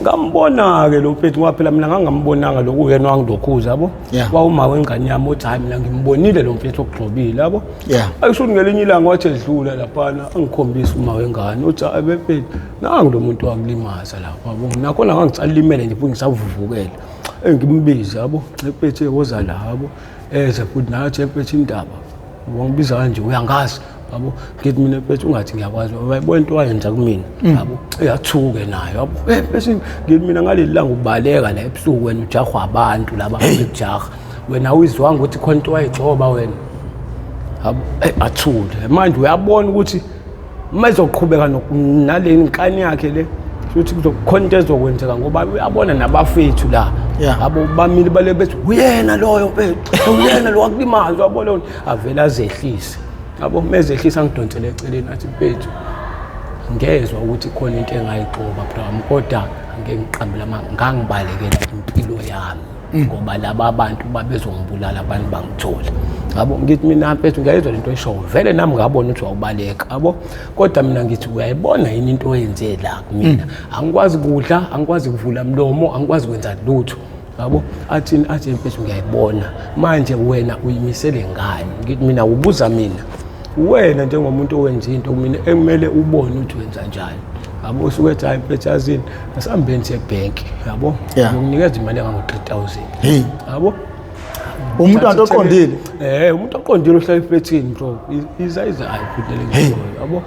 ngambona-ke lo mfethu, ngoba phela mina ngangambonanga lokhu, yena wangilokhuza, yabo. Wawuma wengane yami uthi, "Hayi, mina ngimbonile lo mfethu okugxobile," yabo. Akusho ukuthi ngelinye ilanga wathi edlula laphana, angikhombisa uma wengane, uthi, "Hayi befethu, nangu lo muntu wakulimaza lapha," yabo. Nakhona ngangisalimele nje futhi ngisavuvukela. Engimbize, yabo, "Mfethu, woza la," yabo. Eze futhi nathi, "Mfethu, indaba wangibiza kanje, uyangazi?" Yabo, ngithi mina, "Mfethu, ungathi ngiyakwazi, uyayibona into wayenza kumina," yabo. Eyathuke nayo, yabo. Bese ngithi mina, "Ngaleli langa ubaleka la ebusuku, wena ujahwa abantu laba bekujaha, wena awuyizwanga ukuthi khona into wayigxoba wena?" Yabo, athule. Manje uyabona ukuthi uma ezoqhubeka nale nkani yakhe le, futhi kuzokhona into ezokwenzeka, ngoba uyabona nabafethu la, yabo, bamile bale, bethi, "Uyena loyo mfethu, uyena lo wakulimaza," uyabona. Avele azehlise, yabo. Mezehlisa, ngidonsele eceleni, athi, "Mfethu, ngezwa ukuthi khona into engayigxoba, bram, kodwa angeke ngiqambele ama, ngangibalekela impilo yami, ngoba laba abantu babezongibulala, abantu bangithola," yabo. Ngithi mina, "Mfethu, ngiyayizwa lento oyishoyo, vele nami ngabona ukuthi wawubaleka, yabo, kodwa mina ngithi uyayibona yini into oyenze la kumina? Angikwazi kudla, angikwazi kuvula mlomo, angikwazi kwenza lutho," yabo. Athini? Athi, "Mfethu, ngiyayibona manje wena uyimisele ngani?" Ngithi mina, "Ubuza mina? Wena njengomuntu owenza into kumina, ekumele ubone ukuthi wenza njani," yabo. Usuke ethi, "Hayi mfethu, yazini, asihambeni siye ebhenki, yabo, ngiyokunikeza imali engango-3000," yabo. Umuntu anto oqondile. Umuntu oqondile ohlala eflethini, bro. Iza iza, hayi futhi le ngishoyo, yabo.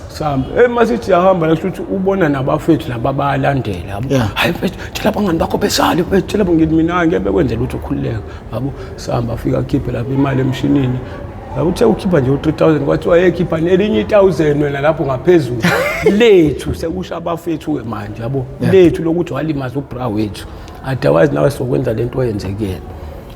Sambe. Masithi siyahamba la, kusho ubona nabafethu laba bayalandela, yabo. "Hayi mfethu, tshela abangani bakho besale, mfethu, tshela." Ngithi mina, "Ngeke bekwenze lutho, khululeka," yabo. Sihamba, afika akhiphe lapha imali emshinini. Yabo, uthe ukhipha nje u-3000, kwathiwa yekhipha nelinye i-1000 wena lapho ngaphezulu lethu, sekusho abafethu-ke manje, yabo, lethu lokuthi walimaza ubra wethu, otherwise nawe sokwenza lento oyenzekile.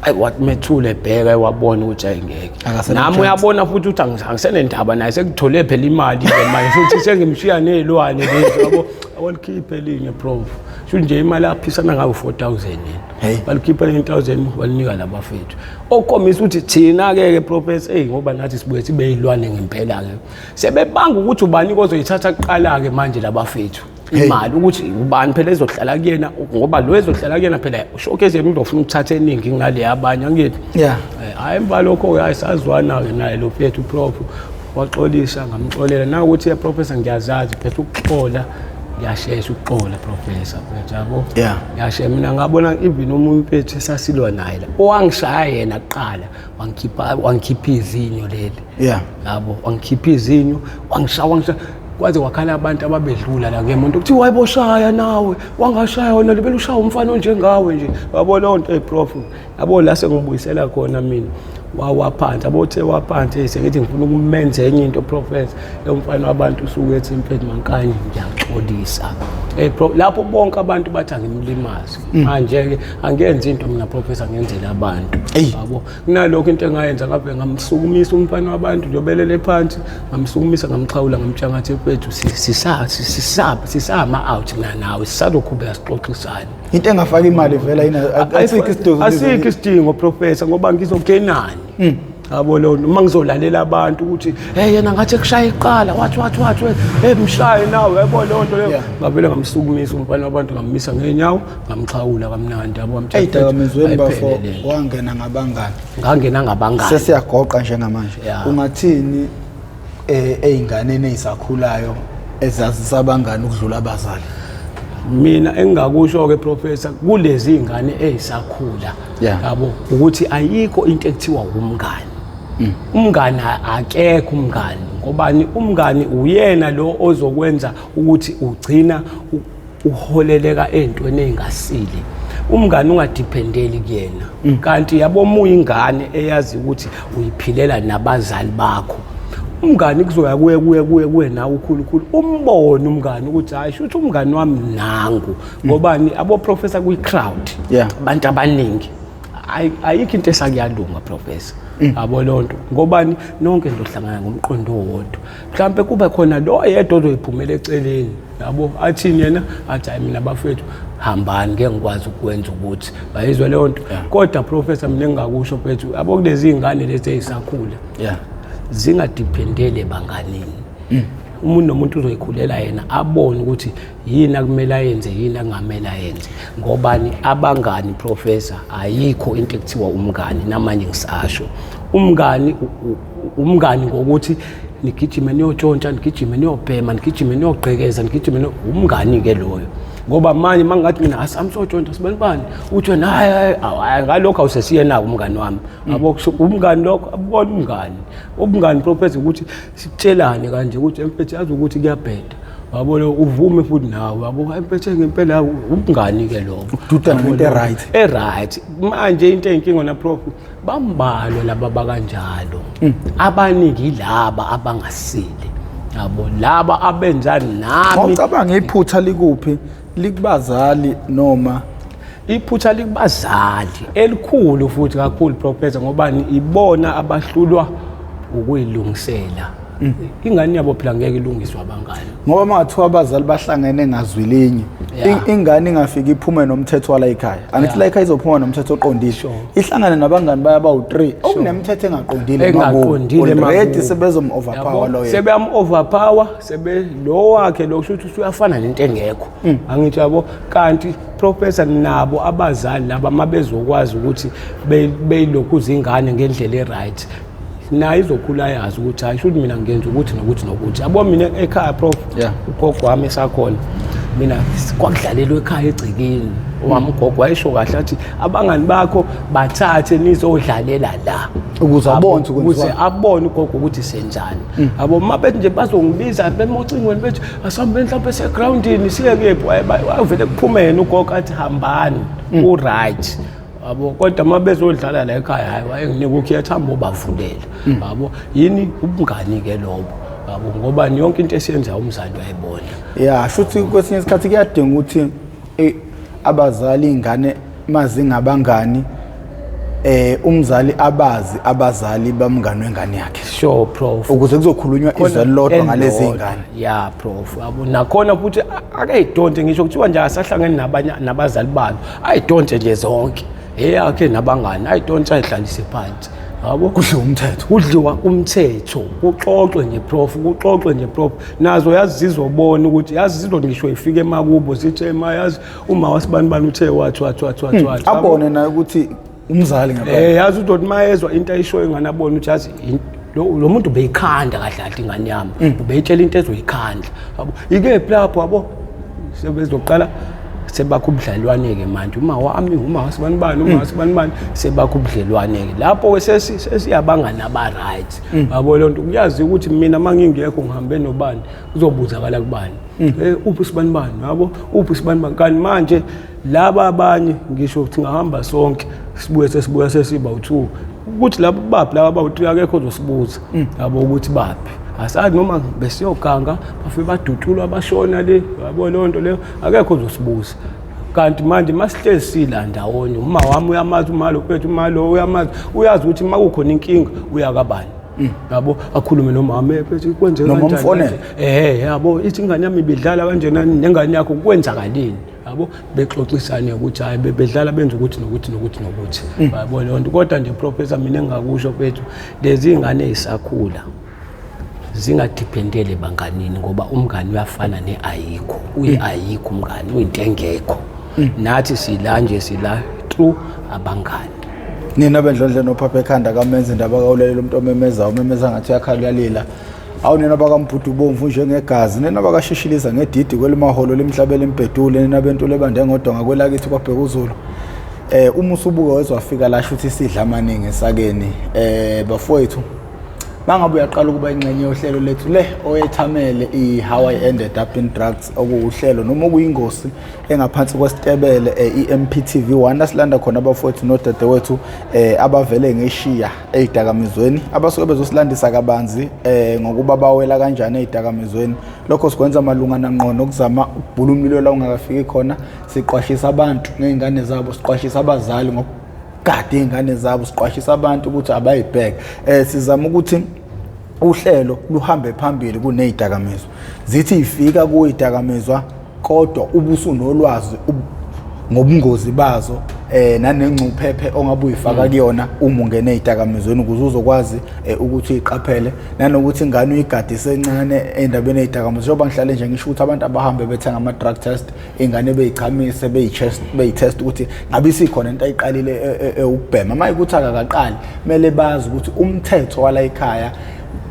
Ayi, wathi methule bheka, wabona ukuthi ayingeke. Akasena Nami chance. uyabona futhi ukuthi angisenendaba naye, sekuthole phela imali ke manje, futhi sengimshiya nezilwane lezi, yabo. Awalikhiphe elinye, prof. Sho nje imali aphisana ngayo 4000 yena. Hey. Balikhipha elinye 1000, walinika labafethu. Okukhombisa ukuthi thina ke ke, professor, hey, ngoba nathi sibuye sibe yilwane ngempela ke. Sebebanga ukuthi ubani kozoyithatha kuqala ke manje labafethu. Hey. Imali ukuthi ubani phela ezohlala kuyena, ngoba lo ezohlala kuyena phela showcase yena uzofuna ukuthatha eningi ngale abanye, angithi? Yeah. Hhayi, emva lokho-ke, hhayi, sazwana-ke naye lo mfethu, prof, waxolisa, ngamxolela. Nawukuthi ya, professor, ngiyazazi phethe ukuxola, ngiyashesha ukuxola, professor, mfethu, yabo. Ngiyashesha mina. Ngabona even omunye mfethu esasilwa naye la, owangishaya yena kuqala, wangikhipha izinyo leli. Yabo, wangikhipha izinyo, wangishaya, wangishaya kwaze kwakhala abantu ababedlula la ngemonto, kuthiwa wayiboshaya nawe, wangashaya wena libele ushaya umfana onjengawe nje, yabo leyo nto. Prof, yabo, la sengibuyisela khona mina, wawaphansi, yabo, uthe waphansi. Hey, sengithi ngifuna ukumenza enye into, professor, lo mfana wabantu usuke ethi, "Mfethu Mankanye, ngiyaxolisa." Eh, lapho bonke abantu bathi angimlimazi. Manje-ke angenzi into mina, professor, ngenzela abantu. Eyi. Yabo, kunalokho into engayenza, ngabe ngamsukumisa umfana wabantu nje obelele phansi, ngamsukumisa, ngamxhawula, ngamtshela, ngathi, "Mfethu, sisama-out mina nawe, sisazoqhubeka sixoxisane." Into engafaki imali vela asikho isidingo. Asikho isidingo, professor, ngoba ngizogenani, yabo lo, uma ngizolalela abantu ukuthi, hey, yena ngathi ekushaya iqala, wathi wathi wathi, hey, mshaye nawe, yabo leyo nto leyo. Ngavele ngamsukumisa umfana wabantu, ngammisa ngeenyawo, ngamxhawula kamnandi, yabo, ngamtshela, Ey'dakamizweni, "Mfethu, bafo, ayiphele le nto." wangena ngabangani. Ngangena ngabangani. Sesiyagoqa njengamanje. Ungathini ey'nganeni ey'sakhulayo ezazisa abangani ukudlula abazali? Mina engingakusho-ke, professor, kulezi iy'ngane ey'sakhula, yabo, ukuthi ayikho into ekuthiwa umngani. Umngani akekho umngani. Ngobani? Umngani uyena lo ozokwenza ukuthi ugcina uholeleka ey'ntweni ey'ngasile. Umngani ungadiphendeli kuyena. Kanti yabo, uma uyingane eyazi ukuthi uyiphilela nabazali bakho, umngani kuzoya kuye kuye kuye kuye nawe ukhulukhulu umbone umngani ukuthi, hayi, shuthi umngani wami nangu. Ngobani? Abo-professor, kwi-crowd, abantu abaningi, ayikho into esakuyalunga, professor, yabo leyo nto. Ngobani? Nonke nizohlangana ngomqondo owodwa. Mhlawumpe kube khona lo yedwa ozoyiphumela eceleni, yabo, athini yena? Athi, "Hayi, mina bafethu, hambani, ngeke ngikwazi ukwenza ukuthi bayizwe leyo nto." Kodwa professor, mina engingakusho, mfethu, yabo, kulezi iy'ngane lezi ey'sakhula, zingadiphendeli ebanganini. Umuntu nomuntu uzoyikhulela yena, abone ukuthi yini akumele ayenze, yini akungamele ayenze. Ngobani? Abangani, professor, ayikho into ekuthiwa umngani. Namanje ngisasho, umngani umngani ngokuthi nigijime niyotshontsha, nigijime niyobhema, nigijime niyogqekeza, nigijime umngani-ke loyo. Ngoba manje uma ngathi mina asamsotshontsha sibani bani, uthi wena, "Hayi, hayi, awu, hayi, ngalokho awusesiyena-ke umngani wami." Yabo, kusho umngani lokho abubona umngani. Ubungani, professor, ukuthi sitshelane kanje ukuthi, "Mfethu, yazi ukuthi kuyabheda," wabo, uvume futhi nawe, yabo, "Hayi, mfethu, ngempela." Ubungani-ke lobo. Ukududa ngento e-right. E-right. Manje into eyinkinga na, prof, bambalwa laba bakanjalo. Abaningi laba abangasile, yabo, laba abenza nami. Mawucabanga, iphutha likuphi? Likubazali noma? Iphutha likubazali elikhulu futhi kakhulu, professor. Ngobani? Ibona abahlulwa ukuyilungisela ingane yabo. Phela ngeke ilungiswe abangani. Ngoba uma ngathiwa abazali bahlangene ngazwilinye, ingane ingafika iphume nomthetho wala ekhaya, angithi? La ekhaya izophuma nomthetho oqondile. Ihlangane nabangani bayo abawu-3 okunemithetho engaqondile Engaqondile already, emakubo. sebezom-overpower Yabo, loyo. Sebeyam-overpower, sebe lo wakhe lo kusho ukuthi usuyafana nento engekho, angithi, yabo? Kanti professor, nabo abazali laba uma bezokwazi ukuthi beyilokhuza ingane ngendlela e-right, nayo izokhula yazi ukuthi, hayi, shuthi mina ngenza ukuthi nokuthi nokuthi, yabo. Mina ekhaya, prof, ugogo wami esakhona, mina kwakudlalelwa ekhaya egcekeni. Owami ugogo wayesho kahle, athi, "Abangani bakho bathathe nizodlalela la." Ukuze Yabo, abone ukuthi ukuze kwenziwani. abone ugogo ukuthi senjani, yabo. Uma bethi nje bazongibiza bemocingweni, bethi asihambeni mhlawumbe segrawundini siye kephi, wayevele kuphume yena ugogo athi, "Hambani, u-right," yabo. Kodwa uma bezodlala la ekhaya, hayi, wayenginika ukhetha, hamba obavulela, yabo. Yini ubungani-ke lobo, yabo? Ngoba yonke into esiyenzayo umzali uyayibona. Ya, shuthi kwesinye isikhathi kuyadinga ukuthi abazali, iy'ngane mazingabangani Umzali abazi abazali bamngani wengane yakhe. Sure, prof. Ukuze kuzokhulunywa izwi elilodwa ngalezi zingane. Ya, prof. Yabo, nakhona futhi akayidonte, ngisho kuthiwa nje asahlangene nabanye nabazali balo, ayidonte nje zonke eyakhe nabangani, ayidonte ayihlalise phansi, yabo. Kudliwa umthetho. Kudliwa umthetho, kuxoxwe nje, prof, kuxoxwe nje, prof. Nazo yazi zizobona ukuthi yazi zizothi ngisho ifike emakubo zithe ma yazi uma wasibani bani uthe wathi wathi wathi wathi wathi. Abone naye ukuthi umzali ngempela. Yazi uthi mayezwa into ayishoyo ingane, abone ukuthi yazi lo muntu ubeyikhanda kahle kahle ingane yami, ubeyitshela into ezoyikhanda, yabo. Ikephi lapho, yabo, sebezoqala sebakho ubudlelwane-ke manje, uma wami, uma wasibani bani, uma wasibani bani, sebakho ubudlelwane-ke lapho-ke, sesiyabangani aba-right, yabo. Loo nto kuyazi ukuthi mina uma ngingekho ngihambe nobani, kuzobuzakala kubani, uphi sibani bani, yabo, uphi sibani bani. Kanti manje laba abanye, ngisho ukuthi ngahamba sonke, sibuye sesibuya sesiba u-two, ukuthi labo baphi, laba bawu-three, akekho ozosibuza, yabo, ukuthi baphi. Asazi noma besiyoganga, bafike badutshulwa, bashona le, yabo. Leyo nto leyo akekho ozosibuza. Kanti manje masihlezi sila ndawonye, uma wami uyamazi uma lo mfethu, uma lo uyamazi, uyazi ukuthi uma kukhona inkinga uyakabani, yabo, akhulume nomama, mfethu kwenzeka Noma kanjani, umfonele. kanje. Yabo, ithi ingane yami ibidlala kanjena nengane yakho, kwenzakaleni, yabo, bexoxisane ukuthi hayi, bedlala benza ukuthi nokuthi nokuthi nokuthi, yabo, leyo nto. Kodwa nje, professor, mina engingakusho, mfethu, lezi ingane ey'sakhula zingadependele banganini, ngoba umngani uyafana ne-ayikho, uyi-ayikho umngani, uyinto engekho. Nathi sila nje, sila through abangani. Nina bendlondle nophapha ekhanda kamenza indaba kawulelela umuntu omemezayo, umemeza ngathi uyakhala, uyalila. Awu nina bakambhudu bomvu njengegazi, nina bakashishiliza ngedidi kwelimaholo limhlabela imbhedule, nina bentule ebande ngodonga kwelakithi kwabheka uZulu. Uma usubuka wezwafika la, shuthi sidla amaningi esakeni. Bafowethu, mangabe uyaqala ukuba ingxenye yohlelo lethu le oyethamele i-How I Ended Up in Drugs, okuwuhlelo noma okuyingosi engaphansi kwesitebele i-MPTV 1, asilanda khona abafowethu nodadewethu abavele ngeshiya ey'dakamizweni, abasuke bezosilandisa kabanzi ngokuba bawela kanjani ey'dakamizweni. Lokho sikwenza malungana ngqo nokuzama ukubhula umlilo la ungakafiki khona. Siqwashisa abantu ngey'ngane zabo, siqwashisa abazali ngokugada iy'ngane zabo, siqwashisa abantu ukuthi abayibheke. Sizama ukuthi uhlelo luhambe phambili kuney'dakamizwa, zithi ifika kuyidakamizwa kodwa ubusunolwazi ngobungozi bazo nanengcuphephe ongabe uyifaka kuyona uma ungena ey'dakamizweni, ukuze uzokwazi ukuthi uyiqaphele, nanokuthi ingane uyigade isencane endabeni ey'dakamizwa. Njengoba ngihlale nje ngisho ukuthi abantu abahambe bethenga ama-drug test, ingane beyichamise, beyitest ukuthi ngabe isikhona into ayiqalile ukubhema. Uma ukuthi akakaqali, kumele bazi ukuthi umthetho wala ekhaya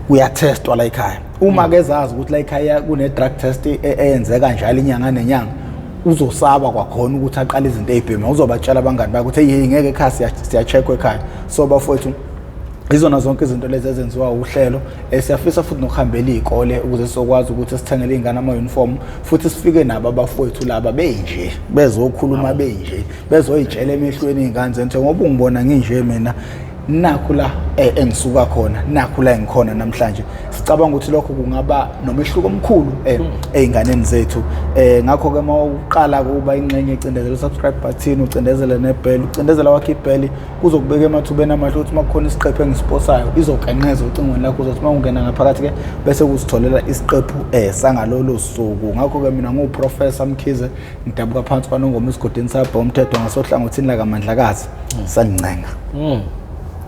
uyathestwa la ekhaya. Uma ke zazi ukuthi la ekhaya kune-drug test eyenzeka njalo inyanga nenyanga, uzosaba kwakhona ukuthi aqale izinto ey'bhema, uzobatshela abangani bakhe ukuthi hey, ngeke ekhaya siya-check-wa ekhaya. So bafowethu, izona zonke izinto lezi ezenziwa uhlelo. Siyafisa futhi nokuhambela iy'kole ukuze sizokwazi ukuthi sithengele iy'ngane ama-uniform, futhi sifike nabo abafowethu laba benje, bezokhuluma benje, bezoyitshela emehlweni iy'ngane zethu, ngoba ungibona nginje mina, nakhu la engisuka khona, nakhu la engikhona namhlanje. Sicabanga ukuthi lokho kungaba nomehluko omkhulu ey'nganeni zethu. Ngakho-ke uma uqala kuba ingxenye, icindezela u-subscribe button, ucindezele nebheli, ucindezela wakho ibheli, kuzokubeka emathubeni amahle ukuthi uma kukhona isiqephu engisiposayo izokenqeza ocingweni lakho, uzothi uma ungena ngaphakathi-ke bese kuzitholela isiqephu sangalolo suku. Ngakho-ke mina ngiwuprofessor Mkhize, ngidabuka phansi kwaNongoma esigodini sabha umthetho ngasohlangothini lakamandlakazi. Sangincenga.